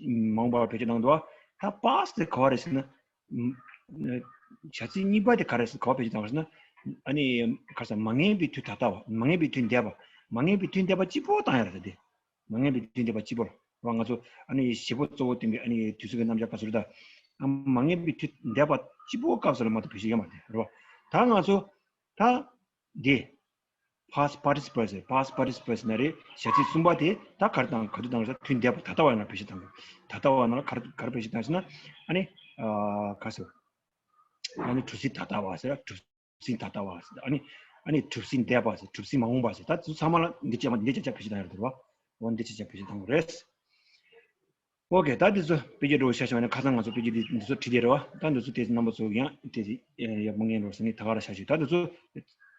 མ་འོངས་པར་བེད་སྤྱོད་བཏང་དོ། ད་past དེ་ག་བ་རེད་ཟེར་ན། བྱ་ཚིག་གཉིས་པ་དེ་ག་རེ་ཟེར་ག་བ་བེད་སྤྱོད་བཏང་བ་ཟེར་ན། ཨ་ནི་ག་རེ་ཟེར། མ་ངེས་པའི་དུས་ད་ལྟ་བ། མ་ངེས་པའི་དུས་འདས་པ། མ་ངེས་པའི་དུས་འདས་པ་གཅིག་པོ་བཏང་ཡ་རེད་དེ། མ་ངེས་པའི་དུས་འདས་པ་གཅིག་པོ་རེད་བ། ང་ཚོ་ཨ་ནི་བྱེད་པོ་གཙོ་བོ་བསྟན་པའི་ཨ་ནི་དུས་ཚོད་ཀྱི་རྣམ་གཞག་ག་ཚོད་རེད་ད། ཨ་མ་ངེས་པའི་དུས་འདས་པ་གཅིག་པོ་སྐབས་སུ་ལ་མ་གཏོགས་བེད་སྤྱོད་ཡོད་མ་རེད་བ། ད་ང་ཚོ་ད་འདི་past participle ཟེར། past participle ཟེར་ན་རེད། བྱ་ཚིག་གསུམ་པ་དེ་ད་ག་རེ་བཏང་ག་དུས་བཏང་ཟེར། དུས་འདས་པ་ད་ལྟ་བ་ཡིན་ན་བེད་སྤྱོད་བཏང་དགོས། ད་ལྟ་བ་ནང་ལ་ག་རེ་ག་རེ་བེད་སྤྱོད་བཏང་ཟེར་ན། ཨ་ནི་ཨ་ག་ཟེར། ཨ་ནི་གྲུ་གཟིངས་ད་ལྟ་བ་ཟེར། གྲུ་གཟིངས་ད་ལྟ་བ་ཟེར། ཨ་ནི་ཨ་ནི་གྲུ་གཟིངས་འདས་པ་ཟེར། གྲུ་གཟིངས་མ་འོངས་པ་ཟེར། ད་དེ་ཚོ་ཚང་མ་ལ་འདི་ཅག་མ་འདི་ཅག་ཅག་བེད་སྤྱོད་བཏང་ཡོད་རེད་བ། འོ་འདི་ཅག་ཅག་བེད་སྤྱོད་བཏང་དགོས་རེད། ཨོ་ཀེ། ད་འདི་ཚོ་བེད་སྤྱོད་འགྲོ་བྱ་བྱ་བ་ནི་ཁ་སང་ང་ཚོ་བེད་སྤྱོད་འདི་འདི་ཚོ་བྲིས་བསྡད་རེད་བ། ད་འདི་ཚོ་དེ་རྣམ་པ་ཚོ་ཡང་དེ་ཡག་པོ་ངེས་འགྲོ་ཟེར་ནས་ད་ག་ར་བྱ་ཞིག་ད་འདི་ཚོ་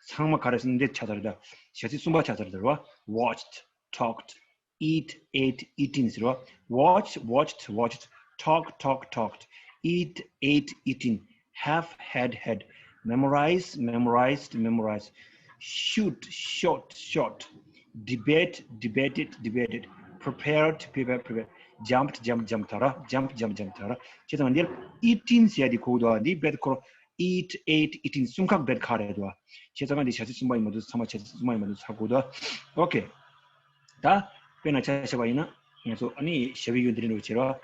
ཚང་མ་ག་རེ་ཟེར་ན་འདི་ཆགས་ཚར་རེད། ད་བྱ་ཚིག་གསུམ་པ་ཆགས་ཚར་རེད་བ། Watched, talked, eat, ate, eaten ཟེར་བ། Watch, watched, watched, talk, talked, talked, eat, ate, eaten, have, had, had, memorize, memorized, memorized, shoot, shot, shot, debate, debated, debated, prepared, prepared, prepared, jumped, jumped, jumped ད་ར། jump, jump, jump ད་ར། བྱས་ཙང་འདིར་eaten ཟེར་ཡ་འདི་གོ་གི་འདུག་འདི་རྦད་ཁོ་རང་eat, ate, eaten གསུམ་ཁག་རྦད་ཁག་རེད་འདུག་བྱས་ཙང་འདི་བྱ་ཚིག་གསུམ་པ་ཡིན་མ་འདུག་ཚང་མ་བྱ་ཚིག་གསུམ་པ་ཡིན་མ་འདུག་ཚར་གོ་འདུག་ཨོ་ཀེ། ད་དཔེར་ན་ཆ་བཞག་པ་ཡིན་ན་ང་ཚོ་ཨ་ནི་བྱ་བའི་ཡུལ་འདི་རེད་འགྲོ་བྱེད་རོགས།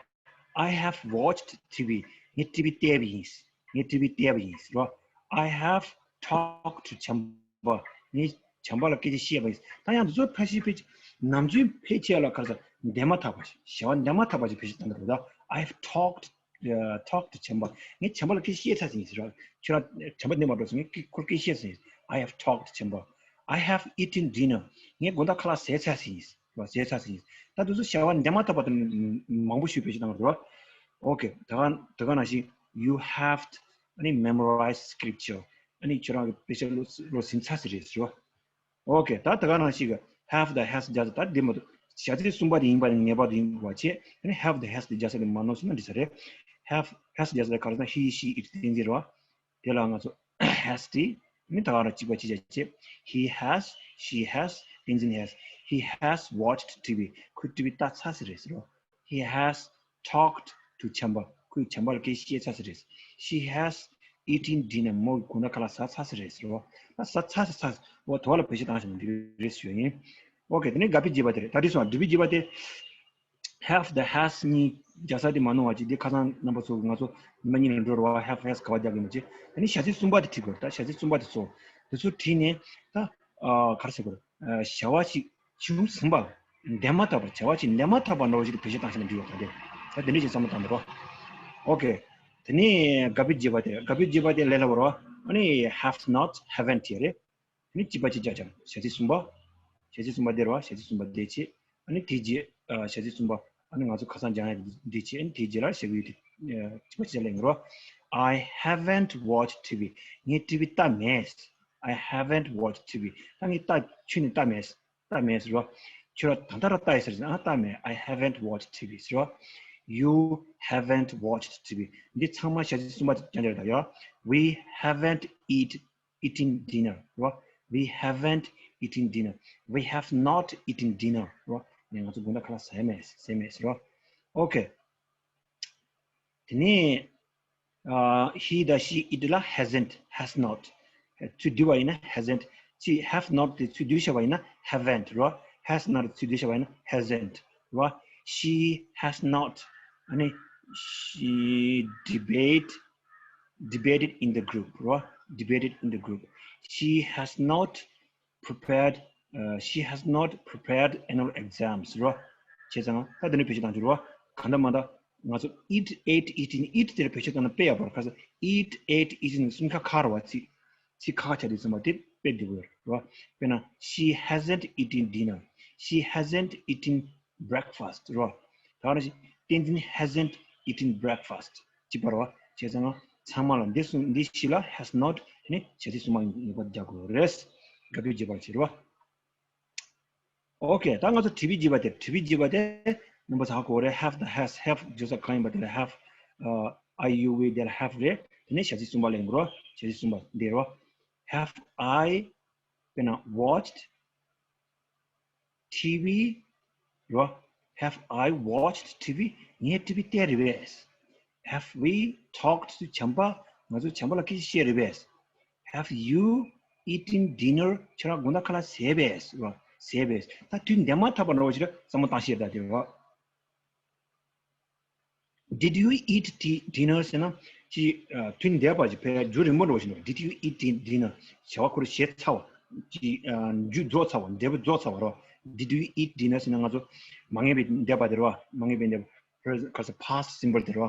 I have watched T V. ངས་ཊི་ཝི་བལྟས་པ་ཡིན། ངས་ཊི་ཝི་བལྟས་པ་ཡིན་རོ། I have talked to བྱམས་པ། ངས་བྱམས་པ་ལ་སྐད་ཆ་བཤད་པ་ཡིན། ད་ཡང་འདི་ཚོ་ཕལ་ཆེར་ཕལ་ཆེར་ནམ་རྒྱུན་ཕལ་ཆེར་ལ་ག་རེ་ཟེར། འདས་མ་ཐག་པ་ཞིག་བྱ་བ་འདས་མ་ཐག་པ་ཞིག་བེད་སྤྱོད་བཏང་གི་འདུག་ད། I have talked, uh, talked to བྱམས་པ། ངས་བྱམས་པ་ལ་སྐད་ཆ་བཤད་ཚར་ཟིན་ཡིན་ཟེར་རོ། ཁྱོད་རང་བྱམས་པ་འདས་མ་འགྲོ་སོང་། ངས་ཁོར་སྐད་ཆ་བཤད་ཟིན་ཡིན། I have talked བྱམས་པ། I have eaten dinner. ངས་དགོང་དག་ཁ་ལག་ཟས་ཚར་ཟིན་ཡིན། བ་ཟས་ཚར་ཟིན་ཡིན། ད་དེ་ཚོ་བྱ་བ་འདས་མ་ཐག་པ་དེ་མང་པོ་ཞིག་བེད་སྤྱོད་བཏང་གི་འདུག་ཨོ་ཀེ། ད་ག་ད་ག་ནང་བཞིན། You have ཨ་ནི་memorized scripture. ཨ་ནི་ཁྱོད་རང་གི་དཔེ་ཆ་བློ་བློ་ཟིན་ཚར་ཟེར་རེད་ཟེར་བ། ཨོ་ཀེ། ད་ད་ག་ནང་བཞིན་གྱི་have དང་has སྦྱར་ཚེ་ད་འདི་མ་གཏོགས་བྱ་ཚིག་གསུམ་པ་དེ་ཡིན་པ་ངེས་པར་དུ་ཡིན་དགོས་པ་བྱས། ཨ་ནི་have དང་has དེ་སྦྱར་ས་དེ་མ་ནོར་སོང་ན་འགྲིག་ས་རེད། have has སྦྱར་ས་དེ་ག་རེ་ཟེར་ན་he she it བསྟན་འཛིན་རེད་བ། དེ་ལ་ང་ཚོ་has དེ་ནི་ད་ག་རང་གཅིག་པ་གཅིག་བྱས་བྱས། He has, she has, བསྟན་འཛིན་has. He has watched T V. ཁོས་ཊི་ཝི་ལྟ་ཚར་ཟེར་རེད་ཟེར་རོ། He has talked to བྱམས་པ། ཁོས་བྱམས་པ་ལ་སྐད་ཆ་བཤད་ཚར་ཟེར་རེད། She has eaten dinner. མོས་དགོང་དག་ཁ་ལག་ཟ་ཚར་ཟེར་རེད་ཟེར་རོ། ད་ཟ་ཚར་ཟ་ཚར། འོ་དོ་བ་ལ་བེད་སྤྱོད་བཏང་བཞག་ན་འགྲིག་རེད་ཞུ་ཡ་ཡིན། ཨོ་ཀེ། དེ་ནས་དགག་པའི་རྗེས་པ་དེ་རེད། ད་འགྲིག་སོང་། དགག་པའི་རྗེས་པ་དེ། have དང་has གཉིས་སྦྱར་ས་དེ་མ་ནོར་བ་ཅིག་འདི་ཁ་སང་རྣམ་པ་ཚོ་ང་ཚོ་ཉི་མ་གཉིས་ལ་འགྲོ་རུ་བ་have has ག་བ་རྒྱག་གི་མ་བྱེད། ཨ་ནི་བྱ་ཚིག་གསུམ་པ་དེ་བྲིས་དགོས། ད་བྱ་ཚིག་གསུམ་པ་དེ་ཚོ་དེ་ཚོ་བྲིས་ནས་ད་ཨ་ག་རེ་ཟེར་དགོས་རེད། བྱ་བ་ཞིག་བྱུང་ཟིན་པ་འདེམས་མ་ཐག་པ། བྱ་བ་ཞིག་འདེམས་མ་ཐག་པ་འདྲ་བོ་ཞིག་ཏུ་བེད་སྤྱོད་བཏང་ཤེས་ན་འགྲིག་ཡོད་ད་དེ། ད་དེ་འདྲ་ཞིག་བསམ་བློ་བཏང་དགོས་རེད། ཨོ་ཀེ། དེ་ནས་དགག་པའི་རྗེས་པ་དེ། དགག་པའི་རྗེས་པ་དེ་ལས་སླ་བོ་རེད་བ། ཨ་ནི་have not, haven't ཡ་རེད། ཨ་ནི་གཅིག་པ་གཅིག་རྒྱག་ཅིང་བྱ་ཚིག་གསུམ་པ། བྱ་ཚིག་གསུམ་པ་དེ་རེད་བ། བྱ་ཚིག་གསུམ་པ་དེ་བྱས། ཨ་ནི་དེའི་རྗེས་ཨ་བྱ་ཚིག་གསུམ་པ། ཨ་ནི་ང་ཚོ་ཁ་སང་སྦྱང་ཡ་དེ་བྱས། ཨ་ནི་དེའི་རྗེས་ལ་བྱ་བའི་ཡུལ་དེ་ཨ་གཅིག་པ་གཅིག་རྒྱག་ལ་ཡིན་རོ། I haven't watched T V. ངས་ཊི་ཝི་ལྟ་མེད། I haven't watched T V. ད་ངས་ལྟ་ཁྱོན་ནས་ལྟ་མེད། ལྟ་མེད་ཟེར་རོ། ཁྱོད་རང་ད་ལྟ་ར་ལྟ་ཡི་ཟེར་ཟེར། ཨ་ལྟ་མེད། I haven't watched T V ཟེར་རོ། You haven't watched T V. འདི་ཚང་མ་བྱ་ཚིག་གསུམ་པ་དེ་རྐྱང་རྐྱང་རེད་ད་ཡ། We haven't eat eaten dinner རོ། We haven't eaten dinner. We have not eaten dinner རོ། ནས་ང་ཚོ་དགོང་དག་ཁ་ལག་ཟས་མེད། ཟས་མེད་ཟེར་རོ། ཨོ་ཀེ། དེ་ནས་ཨ་he དང་she it ལ་hasn't, has not ཚུར་བསྡུས་པ་ཡིན་ན་hasn't། ཅི་have not དེ་ཚུར་བསྡུས་བྱས་པ་ཡིན་ན་haven't རོ། has not ཚུར་བསྡུས་བྱས་པ་ཡིན་ན་hasn't རོ། She has not ཨ་ནི་she debate, debated in the group རོ། Debated in the group. She has not prepared, uh, she has not prepared annual exams རོ། བྱས་ཙང་ད་དེ་འདྲ་བེད་སྤྱོད་བཏང་རྒྱུ་རོ། གང་ལྟར་མ་ལྟར་ང་ཚོ་eat, ate, eaten, eat དེར་བེད་སྤྱོད་བཏང་ན་དཔེ་ཡག་པོ་རེད། ཁ་སང་eat, ate, eaten གསུམ་ཁ་ཁ་རེད་བ། ཚིག་ཚིག་ཁ་ཁ་ཆགས་དུས་ཙམ་པ་དེ་དཔེ་བདེ་པོ་ཡོད་རེད་བ། དཔེར་ན། She hasn't eaten dinner. She hasn't eaten breakfast རོ། ད་ག་ནང་བཞིན་བསྟན་འཛིན་hasn't eaten breakfast གཅིག་པ་རེད་བ། བྱས་ཙང་ཚང་མ་ལ་འདི་གསུམ། འདི་བཞི་ལ་has not ནི་བྱ་ཚིག་གསུམ་པ་ངེས་པར་རྒྱག་དགོས་རེད། དགག་པའི་རྗེས་པ་བྱེད་རོ། ཨོ་ཀེ། ད་ང་ཚོ་དྲི་བའི་རྗེས་པ་དེ། དྲི་བའི་རྗེས་པ་དེ་རྣམ་པ་ཚོ་ཧ་གོ་རེད། have དང་has, have བརྗོད་ས་གང་ཡིན་པ་དེ་ལ་have, ཨ་I, you, we དེ་ལ་have རེད། དེ་ནས་བྱ་ཚིག་གསུམ་པ་ལ་ཡིན་དགོས་རོ། བྱ་ཚིག་གསུམ་པ་འདི་རོ། Have I དཔེར་ན་watched T V རོ། Have I watched T V? ངས་ཊི་ཝི་བལྟས་རེད་པས། Have we talked to བྱམས་པ། ང་ཚོས་བྱམས་པ་ལ་སྐད་ཆ་བཤད་རེད་པས། Have you eaten dinner? ཁྱེད་རང་དགོང་དག་ཁ་ལག་ཟས་པས་རོ། ཟས་པས། ད་དུས་འདས་མ་ཐག་པ་འདྲ་བོ་ཞིག་ལ་བསམ་བློ་བཏང་ཤེས་ད་དེ་རོ། Did you eat di- dinner? ཟེར་ན་ཅི་ཨ་དུས་འདས་པ་ཅིག་ཕལ་རྒྱུན་རིང་པོ་འགྲོ་བཞིན་འདུག Did you eat din- dinner? བྱ་བ་ཁོ་རང་བྱས་ཚར་བ། ཅི་ཨ་མཇུག་རྫོགས་ཚར་བ། འབྲས་བུ་རྫོགས་ཚར་བ་རོ། Did you eat dinner? ཟེར་ན་ང་ཚོ་མ་ངེས་པའི་འདས་པ་དེ་རོ། མ་ངེས་པའི་འདས་པ། present ག་ས་past simple དེ་རོ།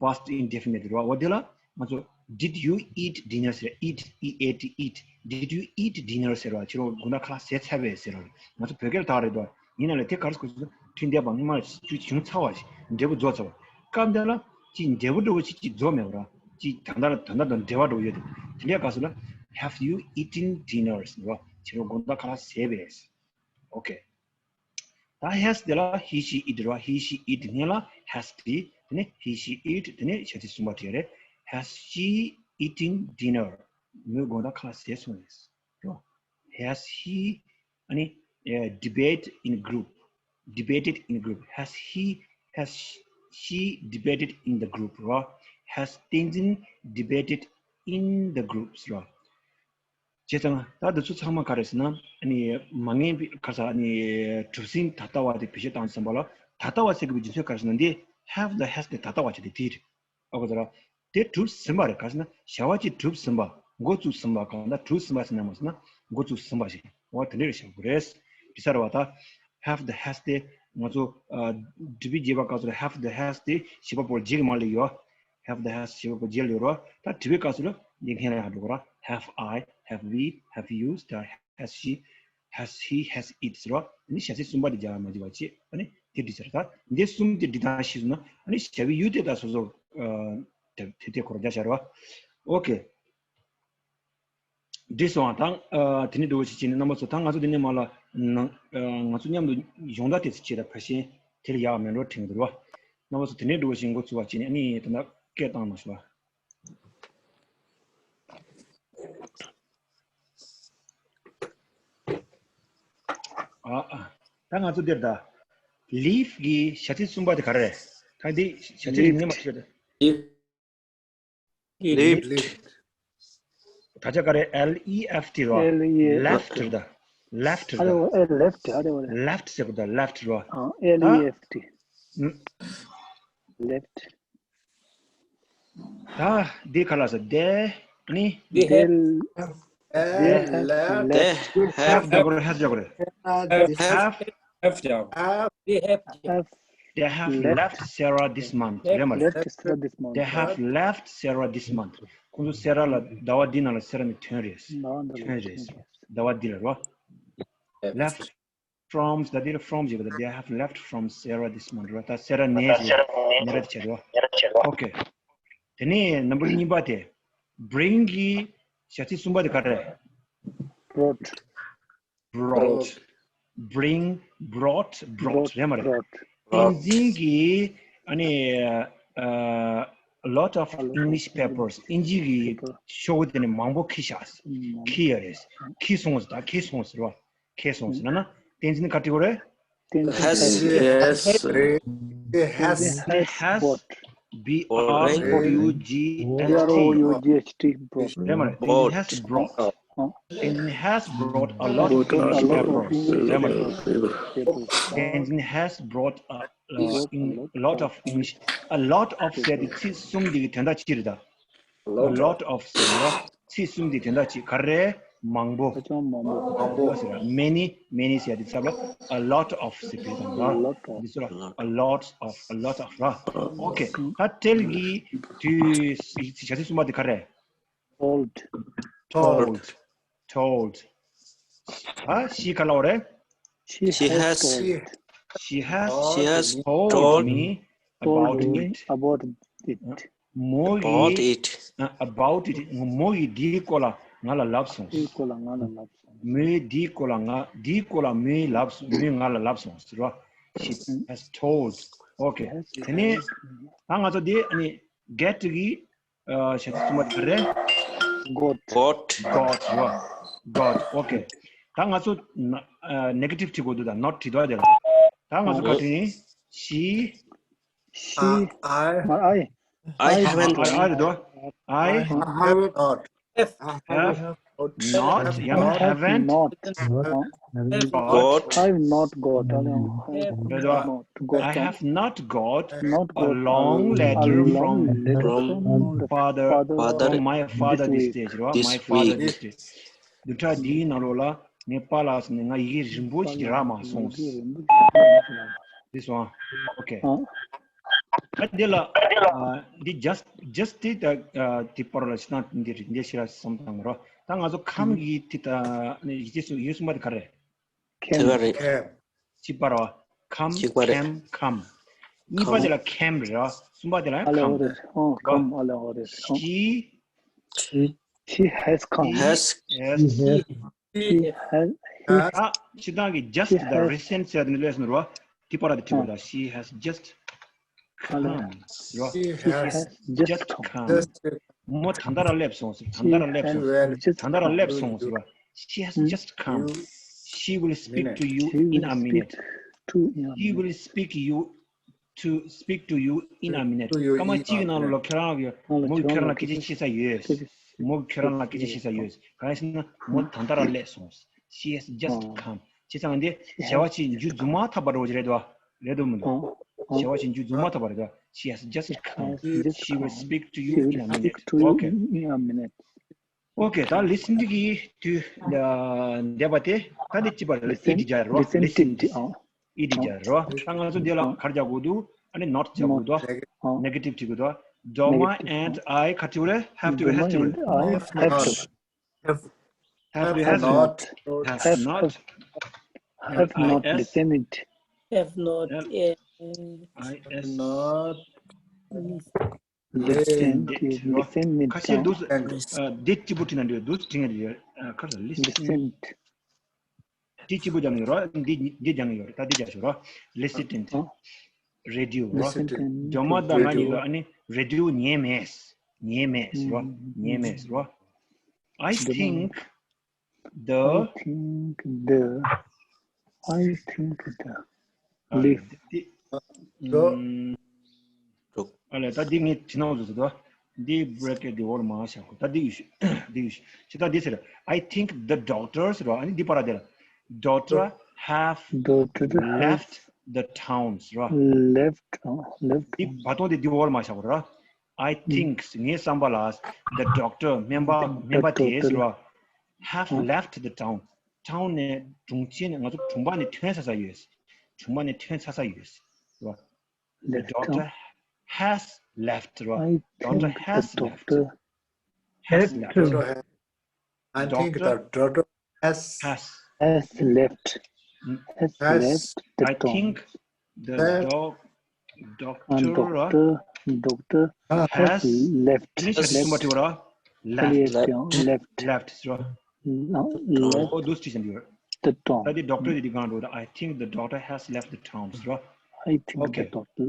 Past indefinite རོ། འོ་དེ་ལ་ང་ཚོ་did you eat dinner ཟེར། eat, E A T, eat. Did you eat dinner? ཟེར་བ། ཁྱེད་རང་དགོང་དག་ཁ་ལག་ཟས་ཚར་བས་ཟེར་བ། ང་ཚོ་བོད་སྐད་ལ་ད་རེད་དོ། ཡིན་ན་ལས་དེ་ག་རེ་ཟེར་དགོས་ཟེར་ན་དུས་འདས་པ། སྔོན་མ་ཅིག་བྱུང་ཚར་བ་ཞིག་འབྲས་བུ་རྫོགས་ཚར་བ། སྐབས་འདི་ལ་ཅིག་འབྲས་བུ་འདྲ་བོ་ཅིག་ཅིག་རྫོགས་མེད་པ་ར། ཅིག་ད་ལྟ་ད་ལྟ་དང་འབྲེལ་བ་འདྲ་བོ་ཡོད་དེ། དེ་འདྲའི་སྐབས་སུ་ལ་Have you eaten dinner? ཟེར་བ། ཁྱེད་རང་དགོང་དག་ཁ་ལག་ཟས་པས། ཨོ་ཀེ། ད་has དེ་ལ་he she it རེད་བ། he she it སྔོན་ལ་has དེ། དེ་ནས་he she it། དེ་ནས་བྱ་ཚིག་གསུམ་པ་དེ་རེད། Has she eaten dinner? མོས་དགོང་དག་ཁ་ལག་ཟས་སོང་ངས། རེད་བ། Has he ཨ་ནི་ཨ་debate in group, debated in group. Has he, has she debated in the group རེད་བ། Has བསྟན་འཛིན་debated in the groups རེད་བ། བྱས་ཙང་ད་འདི་ཚོ་ཚང་མ་ག་རེ་ཟེར་ན། ཨ་ནི་མ་ངེས་པའི་ག་ས། ཨ་ནི་གྲུབ་ཟིན་ད་ལྟ་བ་དེ་བེད་སྤྱོད་བཏང་བསམ་པ་ལ། ད་ལྟ་བ་ཟེར་དགོས་པའི་རྒྱུ་མཚན་ག་རེ་ཟེར་ན། འདི་have དང་has དེ་ད་ལྟ་བ་ཅིག་དེ་དེ་རེད། ཨོ་གོ་ད་ར། དེ་གྲུབ་ཟིན་པ་རེད། ག་རེ་ཟེར་ན་བྱ་བ་ཅིག་གྲུབ་ཟིན་པ། འགོ་བཙུགས་ཟིན་པ། གང་ལྟར་གྲུབ་ཟིན་པ་ཟེར་ན་མ་ཟེར་ན་འགོ་བཙུགས་ཟིན་པ་ཞིག་འོ་དེ་འདྲ་རེད་བཞག་དགོས་རེད། འགྲིག་ས་རེད་བ། ད་have དང་has དེ་ང་ཚོ་ཨ་དྲི་བའི་རྗེས་པ་སྐབས་སུ་ལ་have དང་has དེ་བྱེད་པ་པོ་རྗེས་ཀྱི་མ་ལ་ཡོད། Have དང་has བྱེད་པ་པོ་རྗེས་ལ་ཡོད་རོ། ད་དྲི་བའི་སྐབས་སུ་ལ་འདི་སྔོན་ལ་ཡང་འགྲོ་གོ་ར། Have I, have we, have you, ད་has she, has he, has it ཟེར་བ། ཨ་ནི་བྱ་ཚིག་གསུམ་པ་དེ་སྦྱར་བ་མ་བྱས་པ་བྱས། ཨ་ནི་དེ་འགྲིག་ས་རེད། ད་འདི་གསུམ་དེ་འགྲིག་སྟངས་ཤེས་སོང་ན། ཨ་ནི་བྱ་བའི་ཡུལ་དེ་ད་སོ་སོ་ཨ་དེ་དེ་དེ་ཁོ་རང་རྒྱག་བྱ་རེད་བ། ཨོ་ཀེ། འགྲིག་སོང་ཨ། ད་ཨ་དེ་ནས་འགྲོ་བ་ཞིག་བྱས་ནས་རྣམ་པ་ཚོ། ད་ང་ཚོ་དེ་ནས་མ་ལ་ནང་ཨ་ང་ཚོ་མཉམ་དུ་སྦྱོང་བརྡར་དེ་ཚོ་བྱས། ད་ཕལ་ཆེར་དེ་ལ་ཡག་མེད་འགྲོ་དྲན་གྱི་འདུག་ར། རྣམ་པ་ཚོ་དེ་ནས་འགྲོ་བ་ཞིག་འགོ་ཚུགས་པ་བྱས་ནས། ཨ་ནི་ད་ལྟ་སྐད་བཏང་གནང་ཤོག་ཨ། ཨ་ཨ། ད་ང་ཚོ་འདིར་ད་ལིབ་གི་བྱ་ཚིག་གསུམ་པ་དེ་ག་རེ་རེད། ད་འདི་བྱ་ཚིག་རིག་གནས་མ་ཤེས་ད། Lived. ད་ཆ་ག་རེ། L E F T རོ། L E F T. Left རེད་ད། Left རེད་ད། ཨ་རེ་ཨེ་left ཨ་རེ་ཨེ། Left ཟེར་གོ་ད། Left རོ། ཨ། L E F T. ཨ། Left. ད་འདི་ག་ལ་ཟེར། They ནི། They have They have left. They have left. They have have ལབ་དགོས་རེད། have ལབ་དགོས་རེད། Have have have job. Have They have have They have left. Left Sarah this month. རེད་མ་རེད། Left Sarah this month. They have left Sarah this month. ཁོང་ཚོ་སེ་ར་ལ་ཟླ་བ་འདི་ནང་ལ་སེ་ར་ནས་ཐོན་རེད། ཟླ་བ་འདི་ལ་ཐོན་རེད། ཟླ་བ་འདི་ལ་རོ། Left. Left from. ད་འདི་ལ་from ཞིག་ད། They have left from Sarah this month རོ། ད་སེ་ར་ནས་ཞིག་ནས་ར་དེ་བྱས་རོ། Okay. དེ་ནས་number གཉིས་པ་དེ། Bring གི་བྱ་ཚིག་གསུམ་པ་དེ་ག་རེ། Brought. Brought. Bring, brought, brought རེད་མ་རེད། བསྟན་འཛིན་གྱིས་ཨ་ནི་ཨ་a lot of English papers. དབྱིན་ཇི་གི་ཤོག་བུ་དེ་ནི་མང་པོ་ཁྱེར་ཤག་ཁྱེར་ཡོད་རེད། ཁྱེར་སོང་ཟེར། ད་ཁྱེར་སོང་ཟེར་བ། ཁྱེར་སོང་ཟེར་ན་ན། བསྟན་འཛིན་ག་འབྲི་དགོས་རེད། བསྟན་འཛིན་has. Has. Has. Has. B R O U G H T. Brought. རེད་མ་རེད། བསྟན་འཛིན་has brought. བསྟན་འཛིན་has brought a lot of English papers. རེད་མ་རེད། བསྟན་འཛིན་has brought a, uh, in, a lot of English. A lot of ཟེར་དེ་ཚིག་གསུམ་འདི་གི་དོན་དག་ཅི་རེད་ད། A lot of ཟེར་ན་ཚིག་གསུམ་འདི་དོན་དག་ཅི། ག་རེ། མང་པོ། ཧ་ཅང་མང་པོ། མང་པོ་ཟེར་ར། Many, many ཟེར་དེ་ཚབ་ལ་a lot of ཟེར་དེ་དང་ར། འདི་ཚོ་ལ་a lot of, a lot of ར། Okay. ད་འཕྲལ་གྱི་དུས་བྱ་ཚིག་གསུམ་པ་དེ་ག་རེ། Told. Told. Told. ཨ། She ག་ལ་འོ་རེད། She She has has told. She has She has told told me about me it. About it. མོ་About ཡིས། it. ཨ། About it. མོ་ཡིས་འདིའི་སྐོར་ལ་ང་ལ་ལབ་སོང་། འདིའི་སྐོར་ལ་ང་ལ་ལབ་སོང་། མོས་འདིའི་སྐོར་ལ་ང་། འདིའི་སྐོར་ལ་མོས་ལབ་སོང་། མོས་ང་ལ་ལབ་སོང་ཟེར་བ། She has told. Okay. དེ་ནས་ད་ང་ཚོ་འདི་ཨ་ནི་get གི་ཨ། བྱ་ཚིག་གསུམ་པ་ག་རེ། Got. Got. Got རེད་བ། Got. Okay. ད་ང་ཚོ་ན་ཨ་negative བྲིས་དགོས་འདུག་ད་not བྲིས་འདུག་དེ་ལ། ད་ང་ཚོ་ག་རེ་བྲིས་ནི། She She. I. I. I haven't. I, I རེད་དོ། I I have not. Have have not. ཡང་ན་haven't. Not. Got. I have not got. རེད་དོ། Not got. I have not got Not a got long a letter long from letter from the father, father from my father this week. This week རེད་བ། My father this week. བདུན་ཕྲག་འདིའི་ནང་ལོགས་ལ་ངའི་པཱ་ལགས་ནས་ང་ཡི་གེ་རིང་པོ་ཞིག་རག་མ་སོང་། འདི་སོང་། Okay. ཨ། ད་འདི་ལ་ཨ་འདི་just, just དེ་ད་ཨ་དེ་པར་ལ་ཕྱི་ནང་འདི་རེད། འདི་ཤེས་ར་བསམ་བཏང་མ་རོ། ད་ང་ཚོ་come གི་དེ་ད་ནི་ཡི་གེ་སུ་ཡོད་གསུམ་པ་དེ་ག་རེ། དེ་ག་རེད། གཅིག་པ་རོ། Come, གཅིག་པ་རེད། Came, come. གཉིས་པ་དེ་ལ་came རེད་རོ། གསུམ་པ་དེ་ལ་ཨ་ལེ་ཨོ་རེད། ཨོ་come ཨ་ལེ་ཨོ་རེད། ཨོ། She She has come. Has. Yes. She has. She has. ཨ། སྤྱིར་བཏང་གི་just དང་recent ཟེར་དེ་ནི་ལས་སོང་རོ། དེ་པར་དེ་བྲིས་པ་ད། She has just come རོ། She has just come. མོ་ད་ལྟ་ར་སླེབས་སོང་ཟེར། ད་ལྟ་ར་སླེབས་སོང་ཟེར། ད་ལྟ་ར་སླེབས་སོང་ཟེར་བ། She has just come. She will speak to you in a minute. She will speak you to speak to you in a minute. སྐར་མ་གཅིག་གི་ནང་ལོགས་ལ་ཁྱེད་རང་གི་མོ་གིས་ཁྱེད་རང་ལ་སྐད་ཆ་བཤད་ས་ཡོད། མོ་གིས་ཁྱེད་རང་ལ་སྐད་ཆ་བཤད་ས་ཡོད། གང་ཡིན་ཟེར་ན་མོ་ད་ལྟ་ར་སླེབས་སོང་། She has just come. བྱས་ཙང་འདི་བྱ་བ་ཅིག་མཇུག་རྫོགས་མ་ཐག་པ་འདྲ་བོ་ཅིག་རེད་དོ། རེད་དོ་མི་འདུག་བྱ་བ་ཅིག་མཇུག་རྫོགས་མ་ཐག་པ་རེད་དོ། She has just come. She will speak to you in a minute. Okay. Okay, ད་listen གྱི་དུས་འདས་པ་དེ་ད་འདི་གཅིག་པ་རེད། ལ་ཨི་ཌི་སྦྱར་རོ། Listen. ཨི་ཌི་སྦྱར་རོ། ད་ང་ཚོ་འདི་ལ་ག་རེ་སྦྱར་དགོས་འདུག་ཨ་ནི་not སྦྱར་དགོས་འདུག་ནེ་གེ་ཊིབ་བྲིས་དགོས་འདུག Doma and I ག་རེ་བྲིས་དགོས་རེད། Have to, has to. Have to, has to. Have not. Have not. Have not listened. Have not. L I S. Not listened. Listened. ཁ་ཤས་འདུག་འདི་གཅིག་པུ་བྲིས་ན་འདུག་འདུག་བྲིས་ན་འདུག་ཁ་ལ་listen། འདི་གཅིག་པོ་སྦྱང་ཡོད་རོ། འདི་འདི་སྦྱང་ཡོད་རེད། ད་འདི་སྦྱང་ཤོག་རོ། listen། radio རོ། སྒྲོལ་མ་དང་ང་གཉིས་ཀ་ཨ་ནི་radio ཉན་མེད། ཉན་མེད་རོ། ཉན་མེད་རོ། I think the I think the I think the leaf. ཨ་ལས་ད་འདི་ངས་བྲིས་ནང་བཟོས་ཟེར་དོ། འདི་bracket འདི་འོག་ལ་མ་བཞག་གོ། ད་འདི་ཡོད་ཤི། འདི་ཡོད་ཤི། ད་འདི་ཟེར། I think the doctor ཟེར་བ། ཨ་ནི་འདི་པར་དེ་ལ། Daughter have left the town ཟེར་བ། Left, left. འདི་བ་དོང་འདི་འདི་འོག་ལ་མ་བཞག་གོ་ར། I think ངའི་བསམ་པ་ལ། The doctor སྨན་པ་སྨན་པ་དེ་ཟེར་བ། Have left the town. Town ནས་གྲོང་ཁྱེར་ནས། ང་ཚོ་གྲོང་པ་ནས་ཐོན་ཚར་ཚར་ཡོད། གྲོང་པ་ནས་ཐོན་ཚར་ཚར་ཡོད། ཟེར་བ། The daughter has left རོ། Daughter has left. Has left. I think the daughter has has has left. Has left the town. I think the doc doctor doctor has left. Left. Left. Left. Left. Left. ཨོ་འདུག་སེ་བྲིས་ཟིན་འདུག་ད་དེ་doctor དེ་དེ་གང་འགྲོ། I think the doctor has left the town ཟེར་རོ། I think the doctor.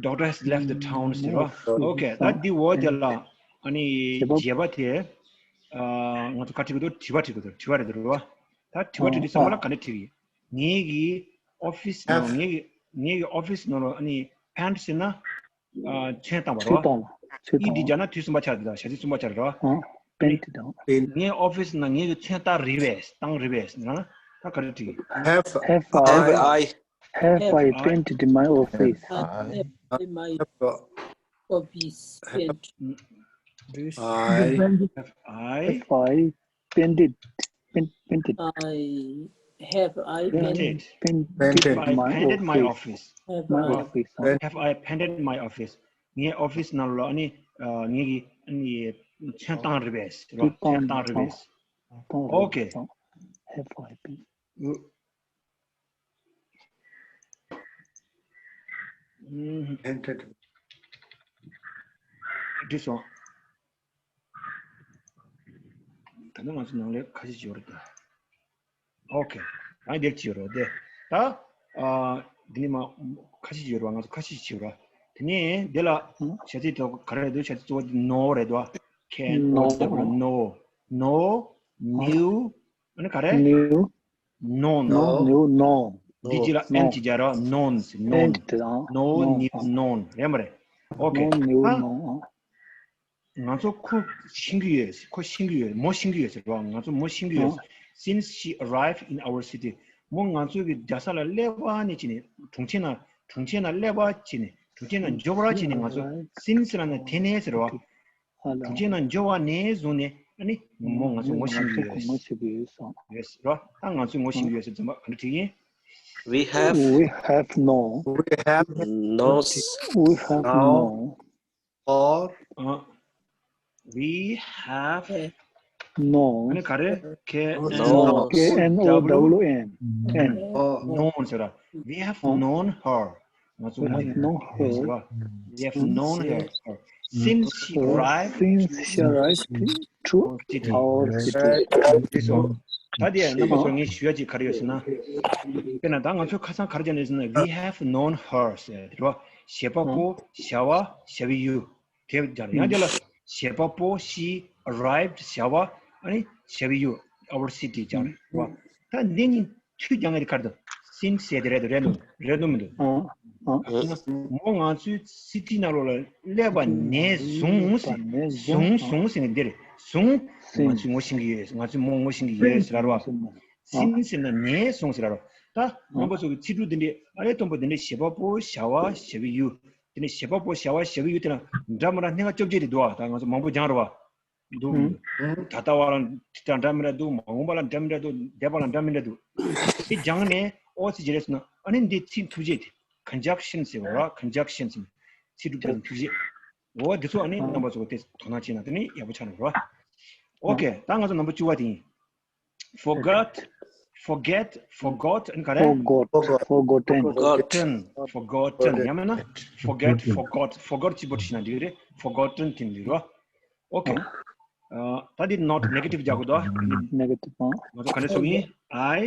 Doctor has left the town ཟེར་རོ། Okay. ད་འདི་འོག་དེ་ལ་ཨ་ནི་བྱས་པ་དེ་ང་ཚོ་ག་བྲིས་དགོས་འདུག་དྲི་བ་བྲིས་དགོས་འདུག་དྲི་བ་རེད་འདུག་རོ། ད་དྲི་བ་བྲིས་དུས་ཙམ་པ་ལ་ག་འདྲ་བྲིས་ཀྱི། ངེད་ཀྱི་office ནང་ངེད་ཀྱི་ངེད་ཀྱི་office ནང་ལ་ཨ་ནི་pant ཟེར་ན། ཨ། ཚོན་བཏང་བ་རོ། ཚོན་བཏང་བ། ཚོན་ཨི་འདི་བཏང་བ། སྦྱར་ན་དུས་གསུམ་པ་ཆགས་འདུག་ད་ཞག་ཚི་གསུམ་པ་ཆགས་རོ། ཨ། པེན་ཊི་དང་། ངའི་ཨོ་ཕིས་ནང་ངའི་ཚོན་བཏང་རེད་པས། བཏང་རེད་པས་ན། ད་ག་རེ་བྲིས། Have Have I Have I Have I painted my office? Have I in my office paint? I Have I Have I painted, paint, painted? I Have I painted, painted, painted, painted my, my office? Office. Have my I office. Have I painted my office? ངའི་ཨོ་ཕིས་ནང་ལ་ཨ་ནི་ངའི་ཨ་ནི་ཚོན་བཏང་རེད་པས། ཚོན་བཏང་རེད་པས། Okay. Have I painted? འགྲིག་སོང་། ད་ནི་ང་ཚོ་ནང་ལས་ཁ་ཤས་ཅིག་ཡོད་རེད་ད། Okay. ཨ་འདིར་ཅིག་ཡོད་རེད་དེ། ད་ཨ་འདི་ནི་མ་ཁ་ཤས་ཅིག་ཡོད་རེད་པ། ང་ཚོ་ཁ་ཤས་ཅིག་ཡོད་རེད། དེ་ནས་འདི་ལ་བྱ་ཚིག་དེ་ག་རེ་རེད་འདུག་བྱ་ཚིག་གཙོ་བོ་འདི་no རེད་འདུག Can, no, no, no, new. ཨ་ནི་ག་རེ། New. Known. No, new, no. འདི་ཅི་ལ་ཨེན་ཅི་སྦྱར་རོ། knowns, known. ཨེན་ཅི་དང་། No, new, known རེད་མ་རེད། Okay. No, new, no. ང་ཚོ་ཁོ་ཤེས་ཀྱི་ཡོད། ཁོ་ཤེས་ཀྱི་ཡོད། མོ་ཤེས་ཀྱི་ཡོད་ཟེར་བ། ང་ཚོ་མོ་ཤེས་ཀྱི་ཡོད། Since she arrived in our city. མོ་ང་ཚོ་གི་རྒྱལ་ས་ལ་སླེབས་པ་ནས་བྱས་ནས། གྲོང་ཁྱེར་ནང་གྲོང་ཁྱེར་ནང་སླེབས་པ་བྱས་ནས། གྲོང་ཁྱེར་ནང་འབྱོར་བ་བྱས་ནས། ང་ཚོ་since ལབ་ན་དེ་ནས་ཟེར་བ། གྲོང་ཁྱེར་ནང་འབྱོར་བ་ནས་བཟུང་ནས་ཨ་ནི་མོ་ང་ཚོ་ངོ་ཤེས་ཀྱི་ཡོད། ངོ་ཤེས་ཀྱི་ཡོད་སོང་། ཡོད་རོ། ད་ང་ཚོས་ངོ་ཤེས་ཀྱི་ཡོད་ཟེར་ཙམ་པ་ག་འདྲ་བྲིས་ཡིན། We have We have no. We have no. We have no. Or ཨ། We have No. ཨ་ནི་ག་རེ། K N No. O K N O W N. N. Oh. Known ཟེར་ར། We have ཨ། known her. ང་ཚོ་We have known her. ཟེར་བ། We have known her. Since she arrived Since she arrived to our city. ད་དེ་རྣམ་པ་ཚོ་ངས་ཞུ་ཡ་ཅིག་ག་རེ་ཡོད་ཟེར་ན། དཔེར་ན་ད་ང་ཚོས་ཁ་སང་ག་རེ་བྱས་ནས་ཟེར་ན། We have known her ཟེར་ར། བྱེད་པ་པོ་བྱ་བ་བྱ་བའི་ཡུལ། དེ་སྦྱར། ཡང་དེ་ལ་བྱེད་པ་པོ། She arrived བྱ་བ། ཨ་ནི་བྱ་བའི་ཡུལ། our city སྦྱར་བ། ད་འདི་གཉིས་མཐུད་རྒྱག་མཁན་དེ་ག་རེ་འདུག Since ཟེར་དེ་རེད་འདུག་རེད་འདུག་རེད་འདུག་མི་འདུག་ཨ། ཨ། མོ་ང་ཚོའི་སི་ཊི་ནང་ལོགས་ལ་སླེབས་པ་ནས་བཟུང་ཟེར། བཟུང་བཟུང་ཟེར་ནས་འདི་རེད། བཟུང་ང་ཚོས་ངོ་ཤེས་ཀྱི་ཡོད། ང་ཚོས་མོ་ངོ་ཤེས་ཀྱི་ཡོད་ཟེར་ར་བ། Since ཟེར་ན་ནས་བཟུང་ཟེར་ར་བ། ད་རྣམ་པ་ཚོ་གི་ཚིག་འབྲུ་འདི་འདྲས། ཨ་རེ་སྟོན་པ་འདི་འདྲས། བྱེད་པ་པོ་བྱ་བ་བྱ་བའི་ཡུལ། དེ་ནས་བྱེད་པ་པོ་བྱ་བ་བྱ་བའི་ཡུལ་དེ་ལ་འདྲ་མི་འདྲ་སྣ་ཁ་བཅོ་བརྒྱད་དེ་འདུག་ཨ། ད་ང་ཚོ་མང་པོ་སྦྱངས་རེད་བ། འདུག་མི་འདུག་ད་ལྟ་བ་ལ་ད་འདྲ་མི་འདྲ་འདུག་མ་འོངས་པ་ལ་འདྲ་མི་འདྲ་འདུག་འདས་པ་ལ་འདྲ་མི་འདྲ་འདུག་དེ་སྦྱངས་ནས་ཨོ་ཙི་ཅི་རེད་ཟེར་ན། ཨ་ནི་འདི་ཚིག་མཐུན་རྐྱེན་དེ། Conjunction ཟེར་བ་ར། Conjunction ཟེར་ན་ཚིག་གྲུབ་དང་མཐུན་རྐྱེན། འོ་འདི་ཚོ་ཨ་ནི་རྣམ་པ་ཚོ་དེ་དོ་སྣང་བྱས་ན་དེ་ནི་ཡག་པོ་ཆགས་འགྲོ་ར། ཨོ་ཁེ། ད་ང་ཚོ་རྣམ་པ་བཅུ་པ་དེ་ཡིན། Forgot, forget, forgot. ཨ་ནི་ག་རེ། Forgot. Forgotten. Forgotten. Forgotten. ཡང་མིན་ན་forget, forgot, forgot གཅིག་པོ་བྲིས་ན་འགྲིག་གི་རེད། Forgotten དེ་འགྲིག་རོ། Okay. ད་འདི་not negative རྒྱག་དགོས་དོ། negative ཨང་། ང་ཚོ་ག་ནས་གསུང་ཡིན། I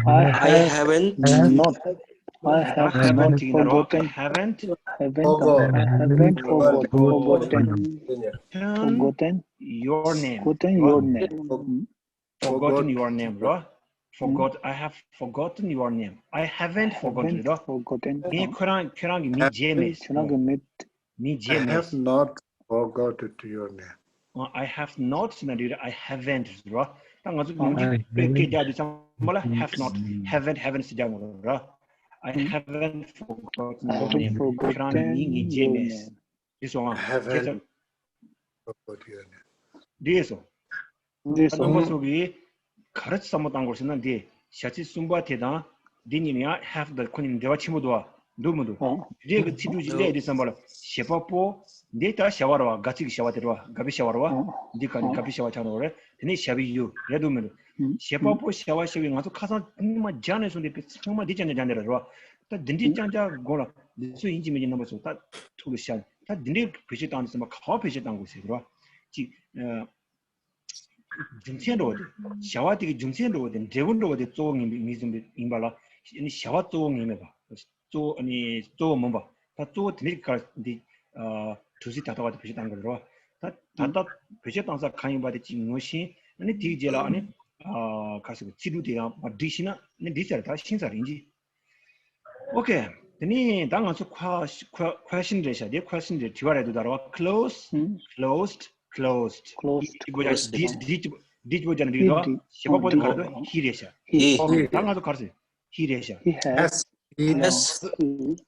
I haven't not I I haven't haven't ཡིན་ན་རོ། I forgotten haven't haven't I haven't forgot forgotten forgotten forgotten your name forgotten your name forgotten your name རོ། Forgot I have forgotten your name. I haven't forgotten རོ། forgotten ངས་ཁོ་རང་ཁྱོད་རང་གི་མིང་བརྗེད་མེད། ཁྱོད་རང་གི་མིང་མིང་I བརྗེད་མེད། have not forgotten your name. I have not ཟེར་ན་འགྲིག་རེད། I haven't རོ། ད་ང་ཚོ་ཉུང་ཅིག་དཔེ་སྐད་རྒྱག་དུས་ཙམ་པ་ལ་have not haven't haven't ཟེར་རྒྱག་དགོས་རོ། I haven't forgotten your name. ཁྱོད་རང་མིང་ངས་བརྗེད་མེད། འདི་སོང་ཨ། I haven't forgotten your name. འདི་སོང་། འདི་རྣམ་པ་སོང་ཚོ་གིས་ག་རེ་བསམ་བློ་བཏང་དགོས་ཟེར་ན། འདི་བྱ་ཚིག་གསུམ་པ་དེ་དང་འདི་གཉིས་ཡང་have དང་ཁོ་གཉིས་འབྲེལ་བ་ཆེན་པོ་འདུག་བ། འདུག་མི་འདུག་ཨོ། འདི་གི་ཚིག་འབྲུ་ཅིག་སླེབས་དུས་ཙམ་པ་ལ་བྱེད་པ་པོ་འདི་ད་བྱ་བ་རེད་བ། དགག་ཚིག་གི་བྱ་བ་དེ་རེད་བ། དགག་པའི་བྱ་བ་རེད་བ། ཨོ། འདི་ག་ནས་དགག་པའི་བྱ་བ་ཆགས་འགྲོ་བ་རེད། དེ་ནས་བྱ་བའི་ཡུལ་རེད། འདུག་མི་འདུག་བྱེད་པ་པོ་བྱ་བ་བྱ་བའི་ང་ཚོ་ཁ་སང་ཉི་མ་སྦྱངས་ནས་བཟུང་སྟེ་ཚང་མ་འདི་སྦྱངས་ནས་སྦྱངས་ནས་རེད་བ། ད་འདི་འདྲའི་རྐྱང་རྐྱང་དགོངས་ལ་འདི་ཚོ་ཡིན་གཅིག་མིན་གཅིག་རྣམ་པ་ཚོ་ད་ཐུགས་ལ་ཤར། ད་འདི་འདྲའི་བེད་སྤྱོད་བཏང་དུས་ཙམ་པ་ག་བ་བེད་སྤྱོད་བཏང་དགོས་ཟེར་རོ། གཅིག་རྒྱུ་མཚན་འགྲོ་བ་དེ། བྱ་བ་དེ་གི་རྒྱུ་མཚན་འགྲོ་བ་དེ། འབྲས་བུ་འགྲོ་བ་དེ་གཙོ་བོ་ངེས་པའི་ངེས་བཟུང་ཡིན་པ་ལ། བྱ་བ་གཙོ་བོ་ངེས་མེད་པ། གཙོ་བོ་ཨ་ནི་གཙོ་བོ་མིན་པ། ད་གཙོ་བོ་དེ་འདྲའི་ཁར་འདི་གྲུབ་ཚུལ་ད་ལྟ་བ་དེ་བེད་སྤྱོད་བཏང་དགོས་རེད་བ། ད་ད་ལྟ་བེད་སྤྱོད་བཏང་ས་གང་ཡིན་པ་དེ་གཅིག་ངོས་ཤེས། ཨ་ནི་དེའི་རྗེས་ལ་ཨ་ནི་ག་རེ་ཟེར་དགོས། ཚིག་འབྲུ་དེ་ཡང་མར་བསྒྲིགས་ཤེས་ན་ཨ་ནི་འགྲིག་ས་རེད། ད་ཤེས་ས་རེད་ཅི། Okay. དེ་ནས་ད་ང་ཚོ་question རེད་ཤག་དེ་question རེད། དྲི་བ་རེད་འདུག་ད་རེད་བ། Close, closed, closed. closed འདི་བོ་ཀྱང་འདི་འདི་འདི་བོ་ཀྱང་འདི་དང་བྱེད་པ་པོ་དེ་ག་རེ་འདུག he རེད་ཤག he ད་ང་ཚོ་ག་རེ་ཟེར། he རེད་ཤག he has Has he has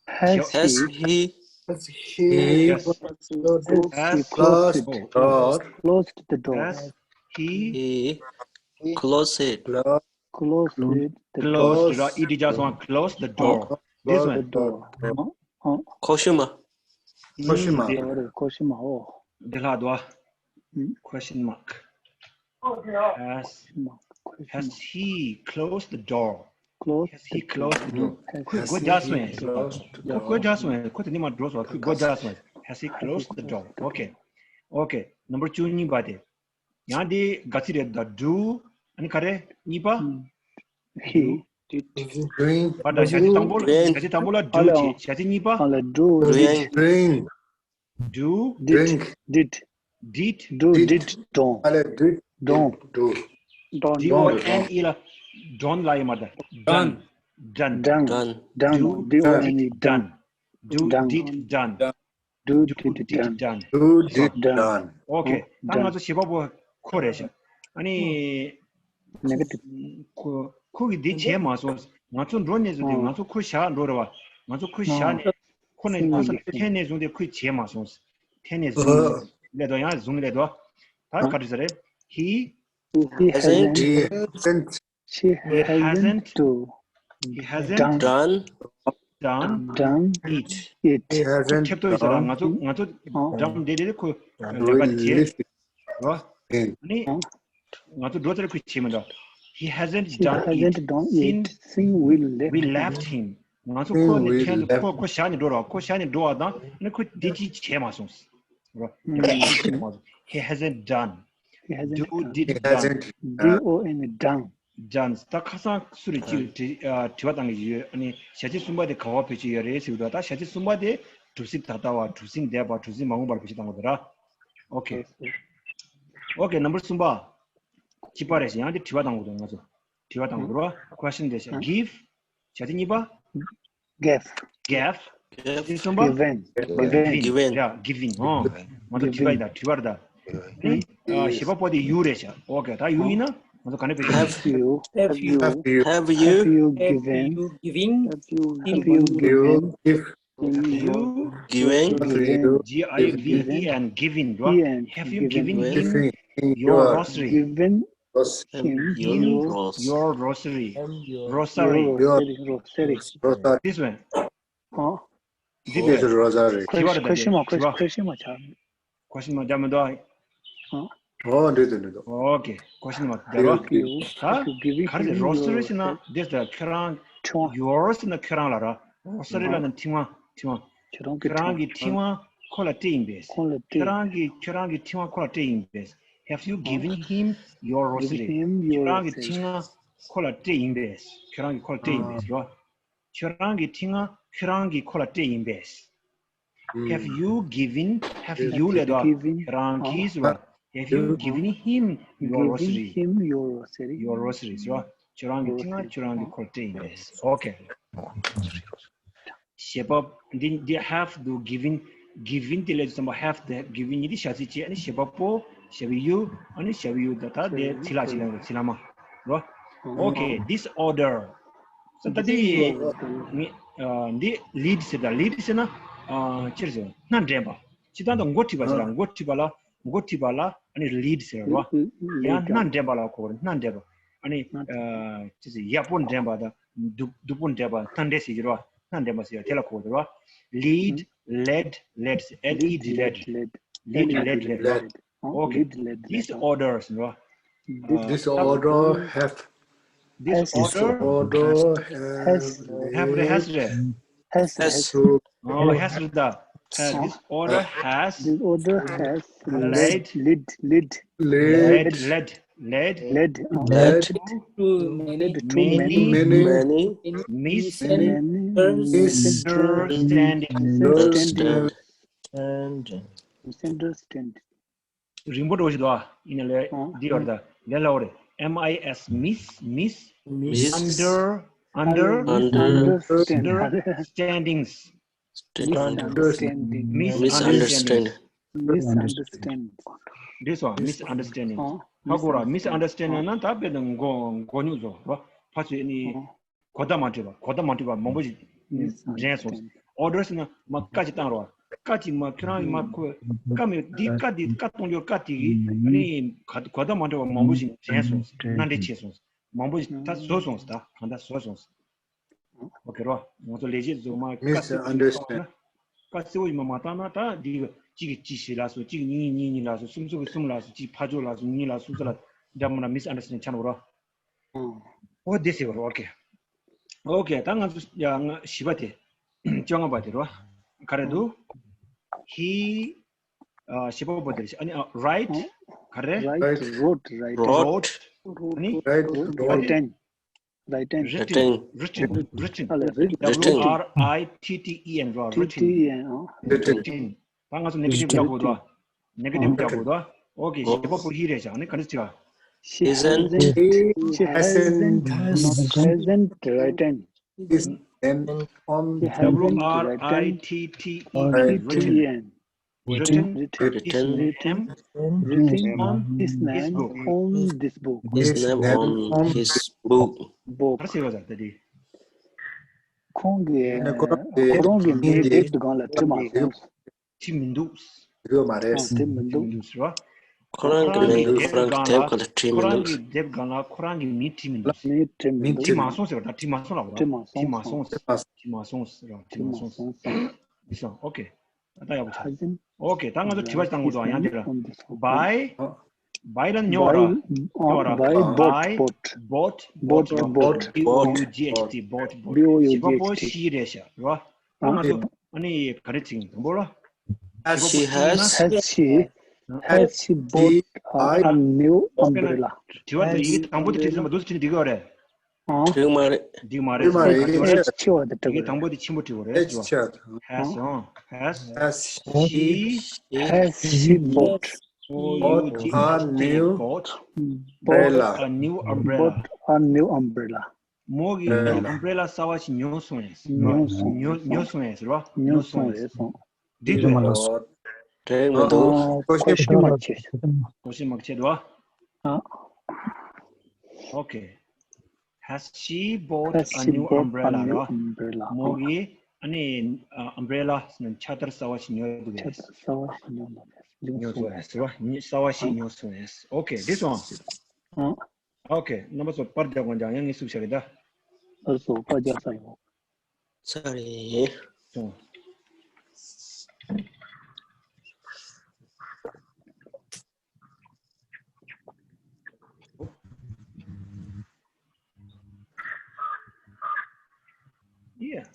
Has he he has he Yes. Yes. Closed closed the door. closed the door Has he he closed it Close closed the door closed ར། ed རྒྱག་སོང་། Close the door. This the one. door ཨོ། Koshima Koshima. འདི་ཨོ་རེད། Koshima ཨོ། འདི་ལྷག་འདུག་ཨ། ཨུམ། Question mark. Has Koshima Koshima has he closed the door? closed Has he closed the door? has ཁོས་he སྒོ་རྒྱག་སོང་ངས། Closed ཁོས་སྒོ་རྒྱག་སོང་ངས། ཁོ་དེ་ནས་མར་འགྲོ་སོང་། ཁོས་སྒོ་རྒྱག་སོང་ངས། Has he closed the door? Okay. Okay. Number བཅུ་གཉིས་པ་དེ། ཡང་དེ་དགག་ཚིག་རེད་ད། do ཨ་ནི་ག་རེ་གཉིས་པ། he Doing. བ་ད་བྱ་ཚིག་དང་པོ་ལ། Doing. བྱ་ཚིག་དང་པོ་ལ་do ཨ་ལ། བྱས། བྱ་ཚིག་གཉིས་པ། ཨ་ལ། do Doing. Doing. do did Drink. did did do Did. did don't Ale did. Don't. Do. Don't d don't o n e ལ་don't ལ་ཡོད་མ་རེད། done done done Done. done do d o n e did done done do Done. did done do do did did done done Do did Done. Done. Okay. ད་ང་ཚོ་བྱེད་པ་པོ་ཁོ་རེད་ཤག་ཨ་ནི་negative ཁོ་ཁོ་གིས་འདི་བྱས་མ་སོང་། ང་ཚོ་འགྲོ་ནས་བཟུང་སྟེ་ང་ཚོ་ཁོ་བཞག་འགྲོ་རེད་བ། ང་ཚོ་ཁོ་བཞག་ནས་ཁོ་ནས་ཁོ་ས་འཐེན་ནས་བཟུང་སྟེ་ཁོས་བྱས་མ་སོང་། འཐེན་ནས་བཟུང་ནས་སླེབས་དོ། ཡང་བཟུང་ནས་སླེབས་དོ། ད་ག་རེ་ཟེར་རེད། He he hasn't He hasn't to he hasn't to he hasn't done Done. done done it. it He hasn't ཁྱབ་ཐོ་ཡོད་ས་ར། ང་ཚོ་ང་ཚོ་འགྲམ་བསྡད་དེ་ཁོ་ལས་ཀ་དེ་བྱས་རོ། ནི་ང་ཚོ་འགྲོ་ཚར་ཁོས་བྱས་མི་འདུག He hasn't he done hasn't it done since it since we left we left him. ང་ཚོ་ཁོ་ནས་ཐོན་ཁོ་ཁོ་བཞག་ནས་འགྲོ་རོགས། ཁོ་བཞག་ནས་འགྲོ་བ་དང་ནི་ཁོ་འདི་ཅིག་བྱས་མ་སོང་རོ། He hasn't done. He hasn't Do done. did He done. hasn't D O N done. Done. ད་ཁ་སང་སུ་རེད་ཅིག་དྲི་ཨ་དྲི་བ་བཏང་གི་ཡོད། ཨ་ནི་བྱ་ཚིག་གསུམ་པ་དེ་ག་བ་བེད་སྤྱོད་ཡོད་རེད་ཟེར་གི་འདུག་ད་བྱ་ཚིག་གསུམ་པ་དེ་གྲུབ་ཚིག་ད་ལྟ་བ། གྲུབ་ཚིག་འདས་པ། གྲུབ་ཚིག་མ་འོངས་པར་བེད་སྤྱོད་བཏང་གི་འདུག་ར། Okay. Okay. Number གསུམ་པ། གཅིག་པ་རེད་ཤག་ཡང་དེ་དྲི་བ་བཏང་དགོས་འདུག་ང་ཚོ་དྲི་བ་བཏང་དགོས་ར། Question རེད་ཤག Give བྱ་ཚིག་གཉིས་པ། Gave. Gave. Gave. བྱ་ཚིག་གསུམ་པ། Given. Given. Given. ར། Giving. ཨོ། ང་ཚོ་དྲི་བ་ཡིན་ད། དྲི་བ་རེད་ད། ཨ་ནི་ཨ་བྱེད་པ་པོ་དེ་you རེད་ཤག Okay. ད་you ཡིན་ན་ང་ཚོ་ག་ནས་བེད་སྤྱོད། Have You. Have you. Have Have you you given? You giving Have you? Have Given. You given? Give. Have you Given. G I V E N, given, right? Giving. Have you Given. given him Giving. your rosary? Given Ros- him Given your Ros- Your rosary. Him your Rosary. Rosary. Rosary. Rosary. This one. Huh? This This one. Rosary. དྲི་བ་རེད་ད། Question mark. དྲི་བ། Question mark. Question mark རྒྱག་མི་འདུག Oh, འདི་འདི་འདི། Okay. Question mark རྒྱག་རོགས། You. ད་If you giving ག་རེ་ཟེར། him rosary your ཟེར་ན་this the ཁྱོད་རང་། ཐོང་། Your ཟེར་ན་ཁྱོད་རང་ལ་ར། Rosary ལ་ན་ཐིམ་དབང་། ཐིམ་དབང་། ཁྱོད་རང་གི་ཁྱོད་རང་གི་ཐིམ་དབང་ཁོ་ལ་སྤྲད་ཡིན་པས། ཁོང་ལ་ཁྱོད་སྤྲད། རང་གི་ཁྱོད་རང་གི་ཐིམ་དབང་ཁོ་ལ་སྤྲད་ཡིན་པས། Have you given him your rosary? Him your ཁྱོད་རང་གི་རོ་སེ་རི། ཁྲི་རྔ་ཁོ་ལ་སྤྲད་ཡིན་པས། ཁྱོད་རང་གི་ཁོ་ལ་སྤྲད་ཡིན་པས་རོ། ཁྱོད་རང་གི་ཁྲི་རྔ་ཁྱོད་རང་གིས་ཁོ་ལ་སྤྲད་ཡིན་པས། Have you given, have you ལབ་དུས་given ཁྱོད་རང་གིས་ཟེར་བ། Have you given him your rosary? Him your rosary. Your rosary ཟེར་བ། ཁྱོད་རང་གི་ཁྲི་རྔ་ཁྱོད་རང་གིས་ཁོ་ལ་སྤྲད་ཡིན་པས། Okay. བྱེད་པ་འདི་འདི་have དུ་given, given དེ་ལས་ཙམ་པ་have དེ་given གཉིས་དེ་བྱ་ཚིག་བྱས། ཨ་ནི་བྱེད་པ་པོ་བྱ་བའི་ཡུལ། ཨ་ནི་བྱ་བའི་ཡུལ་དེ་ད་དེ་ཚིག་ལ་ཅི་ལ་ཚིག་ལ་མ་རོ། Okay, this order. ད་ལྟ་དེ་ནི་འདི་lead ཟེར་ད། Lead ཟེར་ན་ཅི་ཟེར། སྣ་འདྲེན་པ། སྤྱིར་བཏང་ད་འགོ་ཁྲིད་པ་ཟེར་ལ། འགོ་ཁྲིད་པ་ལ་འགོ་ཁྲིད་པ་ལ་ཨ་ནི་lead ཟེར་རོ། ཡང་སྣ་འདྲེན་པ་ལ་གོ་བར་སྣ་འདྲེན་པ། ཨ་ནི་ཅི་ཟེར། ཡག་པོ་འདྲེན་པ་དང་སྡུག་སྡུག་པོ་འདྲེན་པ། སྣ་འདྲེན་ཟེར་གྱི་རོ། སྣ་འདྲེན་པ་ཟེར་དེ་ལ་གོ་བར་རོ། Lead, led, led, L E D, led. Lead, led, led. Okay. This orders རོ། This order have, this order have, has, have རེད། Has རེད། Has, has. Oh, has རེད་ད། Has, this order has, this order has led, led, led, led, led, led, led, led to many, many, many misunderstandings. Misunderstandings. Misunderstandings. རིང་པོ་འགྲོ་ཞིག་འདུག་ཨ། ཡིན་ན་ལས་འདི་བར་ད་ལས་སླ་བོ་རེད། M I S, mis, mis, mis, under, under, under, understandings. Misunderstanding. Misunderstanding. Misunderstanding. This one, misunderstanding. ཧ་གོ་ར། Misunderstanding ན་ད་དཔེ་དང་མགོ་མགོ་རྙོག་བཟོ་ར། ཕ་ཚོས་ནི་གོ་བརྡ་མ་འཕྲོད་པ། གོ་བརྡ་མ་འཕྲོད་པ་མང་པོ་ཞིག་དྲན་སོང་། Orders ན་མ་བཀའ་ཅིག་བཏང་རོགས། བཀའ་ཅིག་མ་ཁྱོད་རང་གིས་མ་ཁོ་བཀའ་མེད་འདི་བཀའ་འདི་བཀའ་གཏོང་རྒྱུར་བཀའ་དེ་གིས་ཨ་ནི་གོ་བརྡ་མ་འཕྲོད་པ་མང་པོ་ཞིག་དྲན་སོང་། སྣ་འདྲེན་བྱས་སོང་། མང་པོ་ཞིག་ད་བཟོ་སོང་། ད་གང་ལྟར་བཟོ་སོང་། ཨོ་ཁེ་རོ། ང་ཚོ་ལས་བྱེད་ཚོ་མ་བཀའ་སྩལ་དུས་ན། བཀའ་གཙོ་བོ་ཡིན་པ་མ་བཏང་ན། ད་འདི་གཅིག་གིས་གཅིག་བཞི་ལ་སོ། གཅིག་གཉིས་གཉིས་གཉིས་ལ་སོ། གསུམ་ཚོ་གིས་གསུམ་ལ་སོ། གཅིག་ཕར་ཕྱོགས་ལ་སོ། གཉིས་ལ་སོ་ཚོ་ལ་འདྲ་མི་འདྲ་misunderstanding ཆགས་འགྲོ་རོ། ཨོ་དེ་ཟེར་བ་རོ། ཨོ་ཁེ། ཨོ་ཁེ། ད་ང་ཚོ་ཡ་ང་བཞི་པ་དེ། བཅོ་ལྔ་པ་དེ་རོ། ག་རེ་འདུག He ཨ་བཞི་པ་པོ་དེ་རེད། ཨ་ནི་ཨ་write ག་རེ། Write, wrote, write, wrote. ཨ་ནི་write, written. Written. Written. Written. Written. ཨ་ལ་written. W R I T T E N རོ། T T E N. Written. ད་ང་ཚོ་negative རྒྱག་དགོས་འདུག Negative རྒྱག་དགོས་འདུག Okay, བཞི་པ་པོ་he རེད་ཤག་ཨ་ནི་ག་འདྲ་ཅིག She hasn't, she hasn't, hasn't written. His name on. She hasn't written. W R I T T E N. Written. Written. Written. Written. Written on his name on this book. His name on his book. Book. ག་རེ་ཟེར་བ་ཟེར་ད་དེ། ཁོང་གི་ཁོ་རང་གི་མིང་དེབ་སྒང་ལ་བྲིས་མ་སོང་། བྲིས་མི་འདུག་ཡོད་མ་རེད། ཨ་དེ་མི་འདུག་བྲིས་མི་འདུག་ཟེར་བ། ཁོ་རང་གི་མིང་ཁོ་རང་གི་དེབ་སྒང་ལ་ཁོ་རང་གི་མིང་བྲིས་མི་འདུག་མིང་བྲིས་མི་འདུག་མིང་བྲིས་མ་སོང་ཟེར་བ། ད་བྲིས་མ་སོང་ལབ་བ། བྲིས་མ་སོང་། བྲིས་མ་སོང་ཟེར་བ། བྲིས་མ་སོང་ཟེར་བ། བྲིས་མ་སོང་། ཨོ་ཁེ། ད་ཡག་པོ་ཆགས། ཨོ་ཁེ། ད་ང་ཚོ་དྲི་བ་བཏང་དགོས་འདུག་ཡང་དེ་ལ། By, by ལ་ཉོ་བ་ར། ཉོ་བ་ར། By, bought, bought, bought, bought, bought, B O U G H T, bought, bought. བཞི་པ་པོ་she རེད་ཤག་ར། ཨ་ང་ཚོ་ཨ་ནི་ག་རེ་ཅིག་དང་པོ་ལ། Has she, has, has she, has she bought a new umbrella? དྲི་བ་དེ་ཡི་གེ་དང་པོ་དེ་བྲིས་ཟིན་པ་འདུག་སེ་བྲིས་ནས་འགྲིག་གི་ཡོད་རེད། ཨང་། འགྲིག་མ་རེད། འགྲིག་མ་རེད། ཡི་གེ་དང་པོ་དེ་ཆེན་པོ་འགྲིག་གི་ཡོད་རེད། Has, ཨང་། Has, ཨང་། Has, has she, has she bought, bought a new, bought, bought a new umbrella? Bought a new umbrella. མོ་གིས་umbrella གསར་བ་ཞིག་ཉོ་སོང་ངས། ཉོ་སོང་། ཉོ་ཉོ་སོང་ངས་རེད་བ། ཉོ་སོང་ངས་སོང་། འགྲིག་འདུག་རེད། འགྲིག་མི་འདུག་ཨ་ཁོ་ཤེས་མ་ཁྱེད། ཁོ་ཤེས་མ་ཁྱེད་འདུག་བ། ཨ། Okay. Has she bought a new umbrella ར། མོ་གིས་ཨ་ནི་ཨ་umbrella ཟེར་ན་ཆར་དར་གསར་བ་ཞིག་ཉོས་འདུག་གས། ཆར་དར་གསར་བ་ཞིག་ཉོས་འདུག་གས། ཉོས་སོང་ངས་ཟེར་བ། གསར་བ་ཞིག་ཉོས་སོང་ངས། Okay, this one. ཨ། Okay, རྣམ་པ་ཚོ་པར་རྒྱག་དགོས་ཀྱང་ཡང་ངས་བསུབ་བཞག་གི་ད། ཨ་སོ་པར་རྒྱག་ས་ཡོད། ས་རེད། སོང་། Yeah.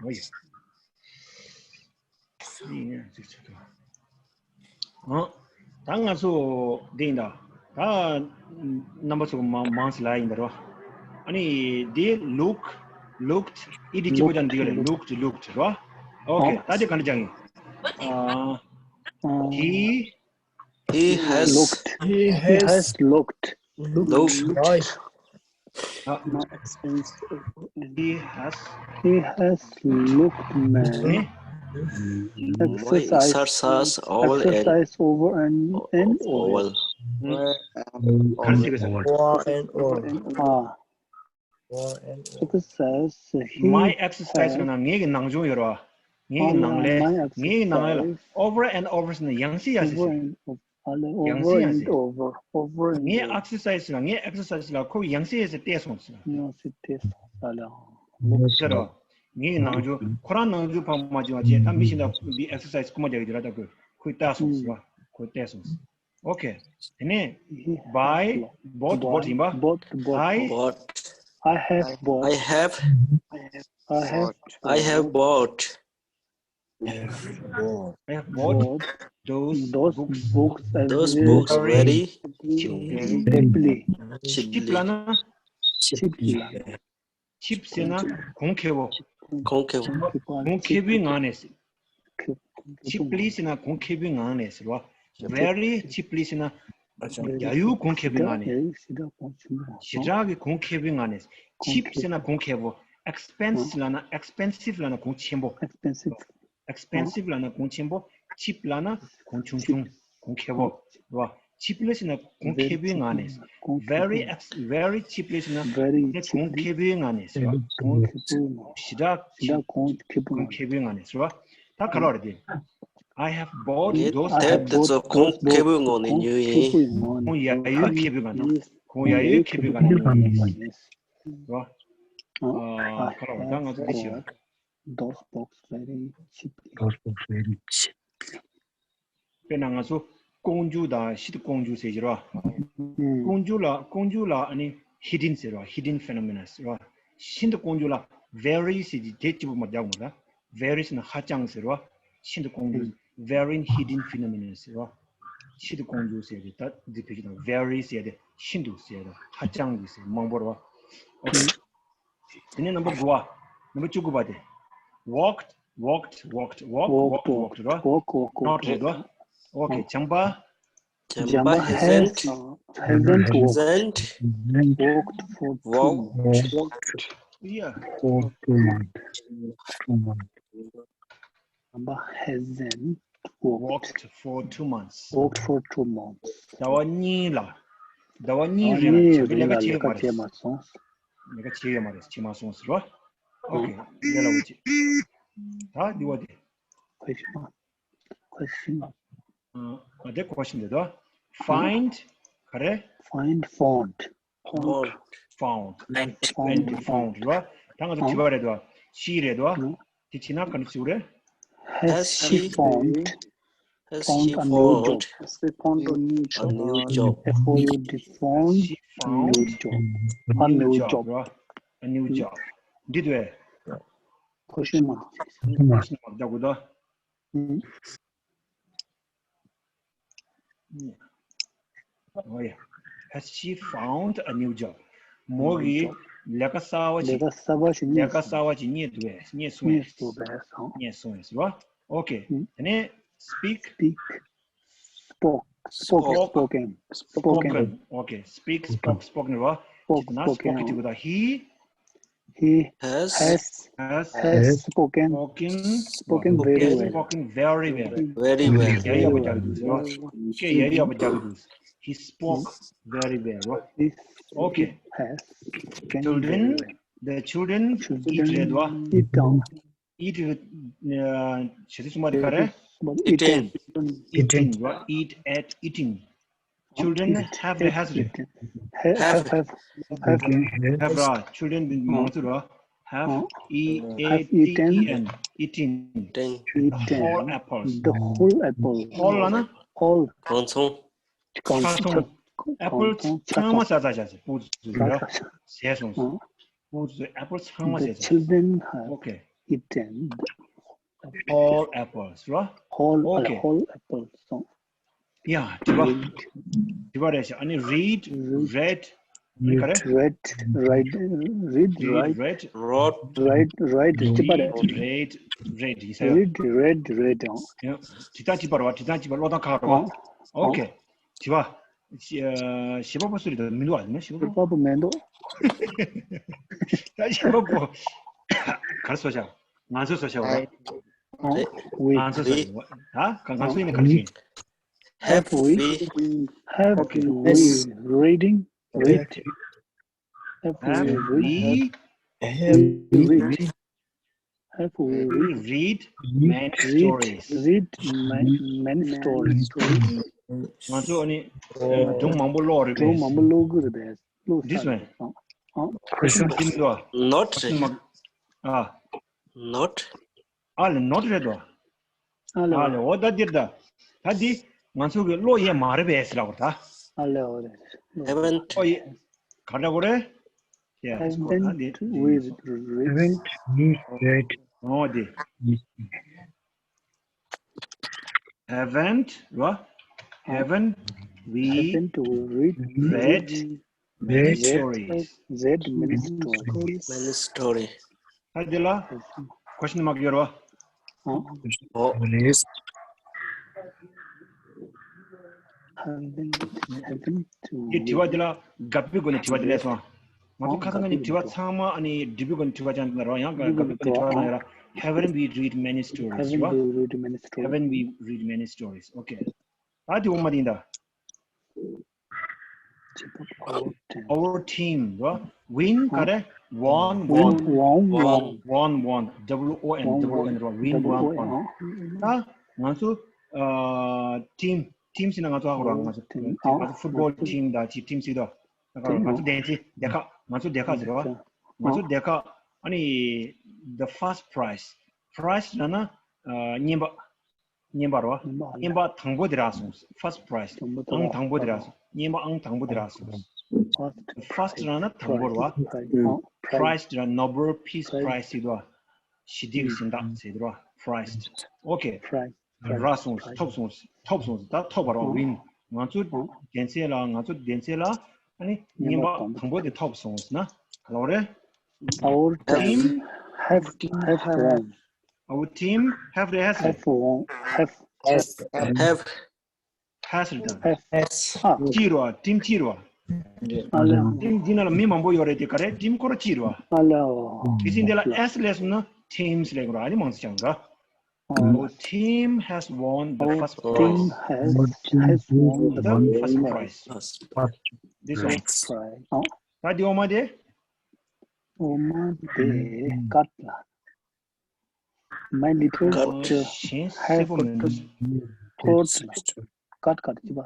Oh, yeah. ཨ། ད་ང་ཚོ་འདི་ཡིན་ད། ད་རྣམ་པ་ཚོ་མང་མང་ཞིག་ལ་ཡིན་ད་རོ། ཨ་ནི་འདི་look, looked, ed གཅིག་པོ་ཀྱང་འདི་ཡོད་ལ། looked, looked རོ། ཨོ་ཁེ། ད་དེ་ག་འདྲ་ཀྱང་ཡིན། ཨ། He, he has looked. He has looked. Looked. Right. Uh, he has, he has looked my exercise, exercise over and, and over. Over and over. Ah. Exercise, he, my exercise ལ་ན་ངའི་གི་ནང་སྦྱོང་ཡོད་རོ། ངའི་གི་ནང་ལས། ངའི་གི་ནང་ལས་ལ། Over and over ཟེར་ན་ཡང་སེ་ཡང་སེ་ཟེར། ཡང་སེ་ཡང་སེ། ངའི་exercise ལ། ངའི་exercise ལ་ཁོ་ཡང་སེ་ཡང་སེ་བལྟས་སོང་ཟེར། ཡང་སེ་བལྟས་སོང་ཟེར་ལ། ཟེར་རོ། ངའི་ནང་སྦྱོང་ཁོ་རང་ནང་སྦྱོང་ཕ་མ་བྱུང་བ་བྱས། ད་མི་གཞན་དག་འདི་exercise ཁོ་མ་རྒྱག་གི་དེ་ར། ད་ཁོས་ཁོས་བལྟས་སོང་ཟེར་བ། ཁོས་བལྟས་སོང་ཟེར། Okay. དེ་ནས་buy, bought, bought ཡིན་པ། Bought, bought. I, bought. I have bought. I have, I have, I have bought. I have bought those, those books, books, those very, books very cheaply. Cheaply. Cheap ལ་ན། Cheaply. Cheap ཟེར་ན་གོང་ཁེ་པོ། གོང་ཁེ་པོ། གོང་ཁེ་པོའི་ངང་ནས་ཟེར། Cheaply ཟེར་ན་གོང་ཁེ་པོའི་ངང་ནས་ཟེར་བ། Very cheaply ཟེར་ན་རྒྱ་ཡུལ་གོང་ཁེ་པོའི་ངང་ནས། ཞེ་དྲག་གི་གོང་ཁེ་པོའི་ངང་ནས། Cheap ཟེར་ན་གོང་ཁེ་པོ། Expense ལ་ན། Expensive ལ་ན་གོང་ཆེན་པོ། Expensive. Expensive ལ་ན་གོང་ཆེན་པོ། Cheap ལ་ན་གོང་ཆུང་ཆུང་། གོང་ཁེ་པོ། རེད་བ། Cheaply ཟེར་ན་གོང་ཁེ་པོའི་ངང་ནས། Very ex- very cheaply ཟེར་ན་གོང་ཁེ་པོའི་ངང་ནས་ཟེར་བ། གོང་ཞེ་དྲག་ཞེ་དྲག་གོང་ཁེ་པོའི་ངང་ནས་ཟེར་བ། ད་ག་རེ་རེད་དེ། I have bought those books. དེ་ཚོ་གོང་ཁེ་པོའི་ངང་ནས་ཉོས་ཡིན། གོང་ཡ་ཡུལ་ཁེ་པོའི་ངང་ནས། གོང་ཡ་ཡུལ་ཁེ་པོའི་ངང་ནས་ཉོས་ཡིན། རེད་བ། ཨ། ག་རེ་རེད། ད་ང་ཚོ་འདི་བྱེད། Those books very cheaply. Those books very cheaply. དཔེར་ན་ང་ཚོ་ཀོང་ཇུ་དང་ཤིད་ཀོང་ཇུ་ཟེར་གྱི་རེད་བ། ཀོང་ཇུ་ལ། ཀོང་ཇུ་ལ་ཨ་ནི་hidden ཟེར་བ། Hidden phenomena ཟེར་བ། ཤིད་ཀོང་ཇུ་ལ་very ཟེར་གྱི་དེ་གཅིག་པུ་མ་རྒྱག་མ་རེད། Very ཟེར་ན་ཧ་ཅང་ཟེར་བ། ཤིད་ཀོང་ཇུ་very hidden phenomena ཟེར་བ། ཤིད་ཀོང་ཇུ་ཟེར་དེ་ད་འདི་བེད་སྤྱོད་དང་། Very ཟེར་དེ་ཤིན་ཏུ་ཟེར་དང་ཧ་ཅང་གི་ཟེར་མང་པོ་རེད་བ། དེ་ནས་number དགུ་པ། number བཅུ་དགུ་པ་དེ། Walked, walked, walked, walk, walked, walked ར། Walk, walk, walk, not རེད་བ། Okay. བྱམས་པ། བྱམས་པ་hasn't, hasn't walked, hasn't walked for two months. Yeah. For two months. Two months. Number hasn't walked. Walked for two months. Walked for two months. ཟླ་བ་གཉིས་ལ། ཟླ་བ་གཉིས་རིང་ལ་བྱམས་པས་ལས་ཀ་བྱས་ཡོད་མ་རེད། ལས་ཀ་བྱས་ཡོད་མ་རེད། བྱས་མ་སོང་ཟེར་བ། Okay. དེ་ལ་འོ་ཅི། ད་འདི་བ་དེ། Question. Question. ཨ། དེ་question དེ་དོ། Find ག་རེ། Find, found. Found. Found. Found. Found རེད་བ། ད་ང་ཚོ་དྲི་བ་རེད་དོ། She རེད་དོ། དེ་བྱས་ན་ག་འདྲ་ཞིག་རེད། Has she found, has she found a new job? Has she found a new job? F O U N D, found a new job. A new job. A new job. འདི་དུ་བས། Question mark. Question mark རྒྱག་དགོས་དོ། ཨོ་ཡ། Has she found a new job? མོ་གིས་ལས་ཀ་གསར་བ་ཞིག་ལས་ཀ་གསར་བ་ཞིག་རྙེད་སོང་། ལས་ཀ་གསར་བ་ཞིག་རྙེད་འདུག་གས། རྙེད་སོང་ངས། རྙེད་སོང་ངས་ཟེར་བ། Okay. དེ་ནས་speak. Speak. Spoke. Spoke. Spoken. Spoken. Okay. Speak, spoke, spoken རེད་བ། Spoke, spoken. Spoke དེ་ག་ད། He He has, has, has spoken, spoken, spoken very well. Spoken very well. Very well. ཡ་ཡ་བ་རྒྱག་གི་འདུག་ཟེར་བ། སྐད་ཡ་ཡ་བ་རྒྱག་གི་འདུག He spoke very well. He, okay. Has spoken very well. Children, the children eat རེད་བ། Eat དང་། Eat ཞེས་ཚིག་གསུམ་པ་དེ་ག་རེ། Eaten. Eaten རེད་བ། Eat, ate, eating. Children have རེད། Has རེད། Have, have, have, have ར། Children མང་ཚོགས་ར། Have, E A T E N, eaten. Eaten. The whole apples. The whole apple. Whole ལ་ན། Whole གང་ཚང་། གང་ཚང་། Apple ཚང་མ་ཟ་ཚར་བཞག་ཟེར། སྤུག་ཚོས་ར། ཟས་སོང་ཟེར། སྤུག་ཚོས་apple ཚང་མ་ཟས་ཚར། The children have eaten all apples ར། Whole, okay. Whole apples. ཡ། དྲི་བ། དྲི་བ་རེད་ཤག་ཨ་ནི་read, read, read ག་རེ། Read, write, read, read, write, write, write, write, བྲིས་པ་རེད། Read, read, read ཡིན་ས་ཡ། Read, read, read ཨང་། ཡ། བྲིས་སྟངས་གཅིག་པ་རེད་བ། བྲིས་སྟངས་གཅིག་པ། ཀློག་སྟངས་ཁག་རེད་བ། ཨང་། ཨོ་ཁེ། དྲི་བ། ཞེ་པོ་བཟོ་རེད་ད། མི་འདུག་ཨ། དེ་ནས་ཞེ་པོ་བཟོ། པ་པོ་མེད་འདུག་ད་ཞེ་པོ་བཟོ། ག་རེ་བཟོ་བྱ། ང་ཚོས་བཟོ་བྱ་བ་རེད། ཨང་། We ང་ཚོས་བཟོ་བྱ་བ། ད་ང་ཚོ་ཡིན་ན་ག་རེ་བྱེད། Have we, have we reading, read, have we read, have we read, have we read many stories, read many, many stories. ང་ཚོ་ཨ་ནི་སྒྲུང་མང་པོ་ཀློག་རེད་པས། སྒྲུང་མང་པོ་ཀློག་གི་རེད་པས། This one. Question. Not. ཨ། Not. ཨ་ལེ། Not རེད་དོ། ཨ་ལེ། ཨ་ལེ། འོ་ད་འདིར་ད། ད་འདི་ང་ཚོ་གི་ཀློག་ཡས་མ་རེད་པས་ཟེར་ལབ་པ་རེད་ད། ཨ་ལེ། འོ་རེད། Haven't. ཨོ་ཡེ། ག་འདྲ་གོ་རེད། Yes. Haven't we read? Haven't we read? འོ་དེ། Haven't ར། Haven't we, haven't we read, read many stories? Read many stories. Many story. ད་འདི་ལ་question mark ཡོད་ར། ཨོ། Haven't, haven't འདི་དྲི་བ་འདི་ལ་དགག་པའི་སྒོ་ནས་དྲི་བ་འདི་ལས་སོང་། ང་ཚོ་ཁ་སང་ནས་དྲི་བ་ཚང་མ་ཨ་ནི་སྒྲུབ་པའི་སྒོ་ནས་དྲི་བ་ཅང་ཡིན་ར། ཡང་དགག་པའི་སྒོ་ནས་དྲི་བ་ཡང་ཡོད་ར། Haven't we read many stories? Haven't we read many stories? Haven't we read many stories? Okay. ད་དེ་འོ་མ་དེ་ཡིན་ད། Our team ར། Win ག་རེ། Won, won, won, won, won, W O N, W O N ར། Win, won, won. ད་ང་ཚོ་ཨ་team, team ཟེར་ན་ང་ཚོ་ཧ་གོ་ར། ང་ཚོ་team, ང་ཚོ་football team དང་ཅིག་team ཟེར་དོ། ད་ག་ང་ཚོ་སྡེ་ཚན་སྡེ་ཁག་ང་ཚོ་སྡེ་ཁག་ཟེར་བ། ང་ཚོ་སྡེ་ཁག་ཨ་ནི་the first prize, prize ལབ་ན་ཨ་རྔན་པ། རྔན་པ་ར། རྔན་པ་དང་པོ་དེ་རག་སོང་། First prize. ཨང་དང་པོ་དེ་རག་སོང་། རྔན་པ་ཨང་དང་པོ་དེ་རག་སོང་། First ར་ན་དང་པོ་ར་བ། Prize ར་Nobel Peace Prize ཟེར་དོ། ཞི་བདེའི་གཟེངས་རྟགས་ཟེར་དོ། Prize. Okay. རག་སོང་། ཐོབ་སོང་། ཐོབ་སོང་། ད་ཐོབ་པ་ར། Win. ང་ཚོ་སྡེ་ཚན་ལ་ང་ཚོ་སྡེ་ཚན་ལ་ཨ་ནི་རྔན་པ་དང་པོ་དེ་ཐོབ་སོང་ཟེར་ན་ག་ལ་བ་རེད། Our team have, have won. Our team have, has, have won, have, has, have, has རེད་ད། Has. ཨ། ཅི་རོ། team ཅི་རོ། ཨ་ལེ། team འདི་ནང་ལ་མི་མང་པོ་ཡོད་རེད་དེ། ག་རེ། team ཁོ་ར་ཅི་རོ། ཨ་ལེ། དེ་བཞིན་དེ་ལ་S སླེབས་སོང་ན་teams སླེབས་དགོས་ར། ཨ་ནི་མང་ཙམ་བྱུང་ར། Our team has won the first prize. Our team has, has won the first prize. This one. Prize. ད་འདི་འོ་མ་དེ། འོ་མ་དེ་ཀཊ་ལ། My little sister has got ཀཊ་ལ། ཀཊ་ཀཊ་ཅི་པ།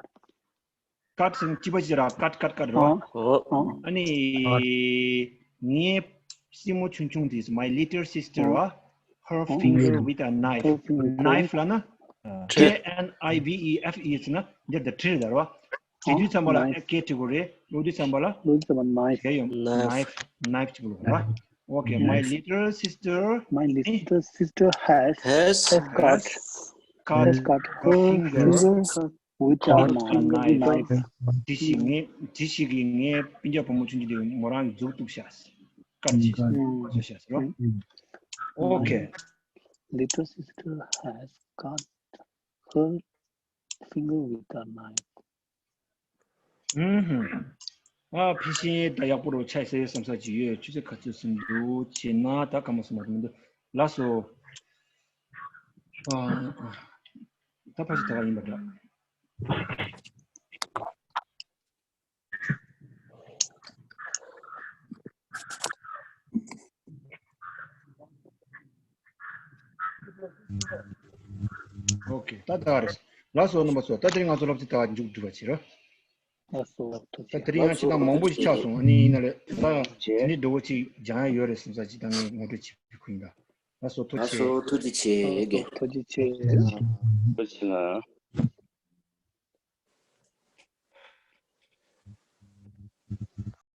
ཀཊ་ཟེར་ན་ཅི་པ་ཅི་ར། ཀཊ་ཀཊ་ཀཊ་ར། ཨ་ནི་ངའི་སྲིང་མོ་ཆུང་ཆུང་དེས། My little sister ར། Her finger with a knife. Knife ལབ་ན་K N I V E F E ཟེར་ན་འདིར་ད་བྲིས་རེད་ད་ར། བྲིས་དུས་ཙམ་པ་ལ་ཨེ་ཀེ་བྲིས་དགོས་རེད། ཀློག་དུས་ཙམ་པ་ལ་ཀློག་དུས་ཙམ་པ་knife. Knife. Knife བྲིས་དགོས་ར། Okay. My little sister, my little sister has, has got, cut, has cut her finger with a knife. དེ་ཞིག་ངས་དེ་ཞིག་གིས་ངའི་སྤུན་ཀྱག་བུ་མོ་ཆུང་ཆུང་དེ་མོ་རང་གི་མཛུབ་གཏུབས་ཤག་ཀཊ་བྱས་ཤག་ཟེར་ར། Okay. Little sister has cut her finger with a knife. ཨུམ། ཨ་ཕི་ཤིན་ད་ཡག་པོ་རུ་ཆགས་ཟེར་བསམ་ས་ཅིག་ཡོད། ཆུ་ཚོད་ག་ཚོད་ཟིན་འདུག་བྱས་ན་ད་སྐར་མ་སོང་མ་གཏོགས་མི་འདུག་ལགས་སོ། ཨ་ད་ཕ་ཤི་ད་ག་ཡིན་པ་འདྲ། Okay. ད་ད་རེད། ལགས་སོ་རྣམ་པ་ཚོ། ད་དེ་རིང་ང་ཚོ་སློབ་ཚན་ད་མཇུག་བསྒྲིལ་བ་བྱེད་རོགས། ལགས་སོ། ད་དེ་རིང་ཡང་ཅི་ད་མང་པོ་ཞིག་ཆགས་སོང་། ཨ་ནི་ཡིན་ན་ལས་ད་དེ་ནི་འགྲོ་བོ་ཅིག་སྦྱང་ཡ་ཡོད་རེད་བསམ་ས་ཅིག་ད་ངས་ངོ་སྤྲོད་བྱེད་ཁུལ་ཡིན་ད། ལགས་སོ། ཐུགས་རྗེ་ཆེ། ཐུགས་རྗེ་ཆེ། ཐུགས་རྗེ་ཆེ་ལགས།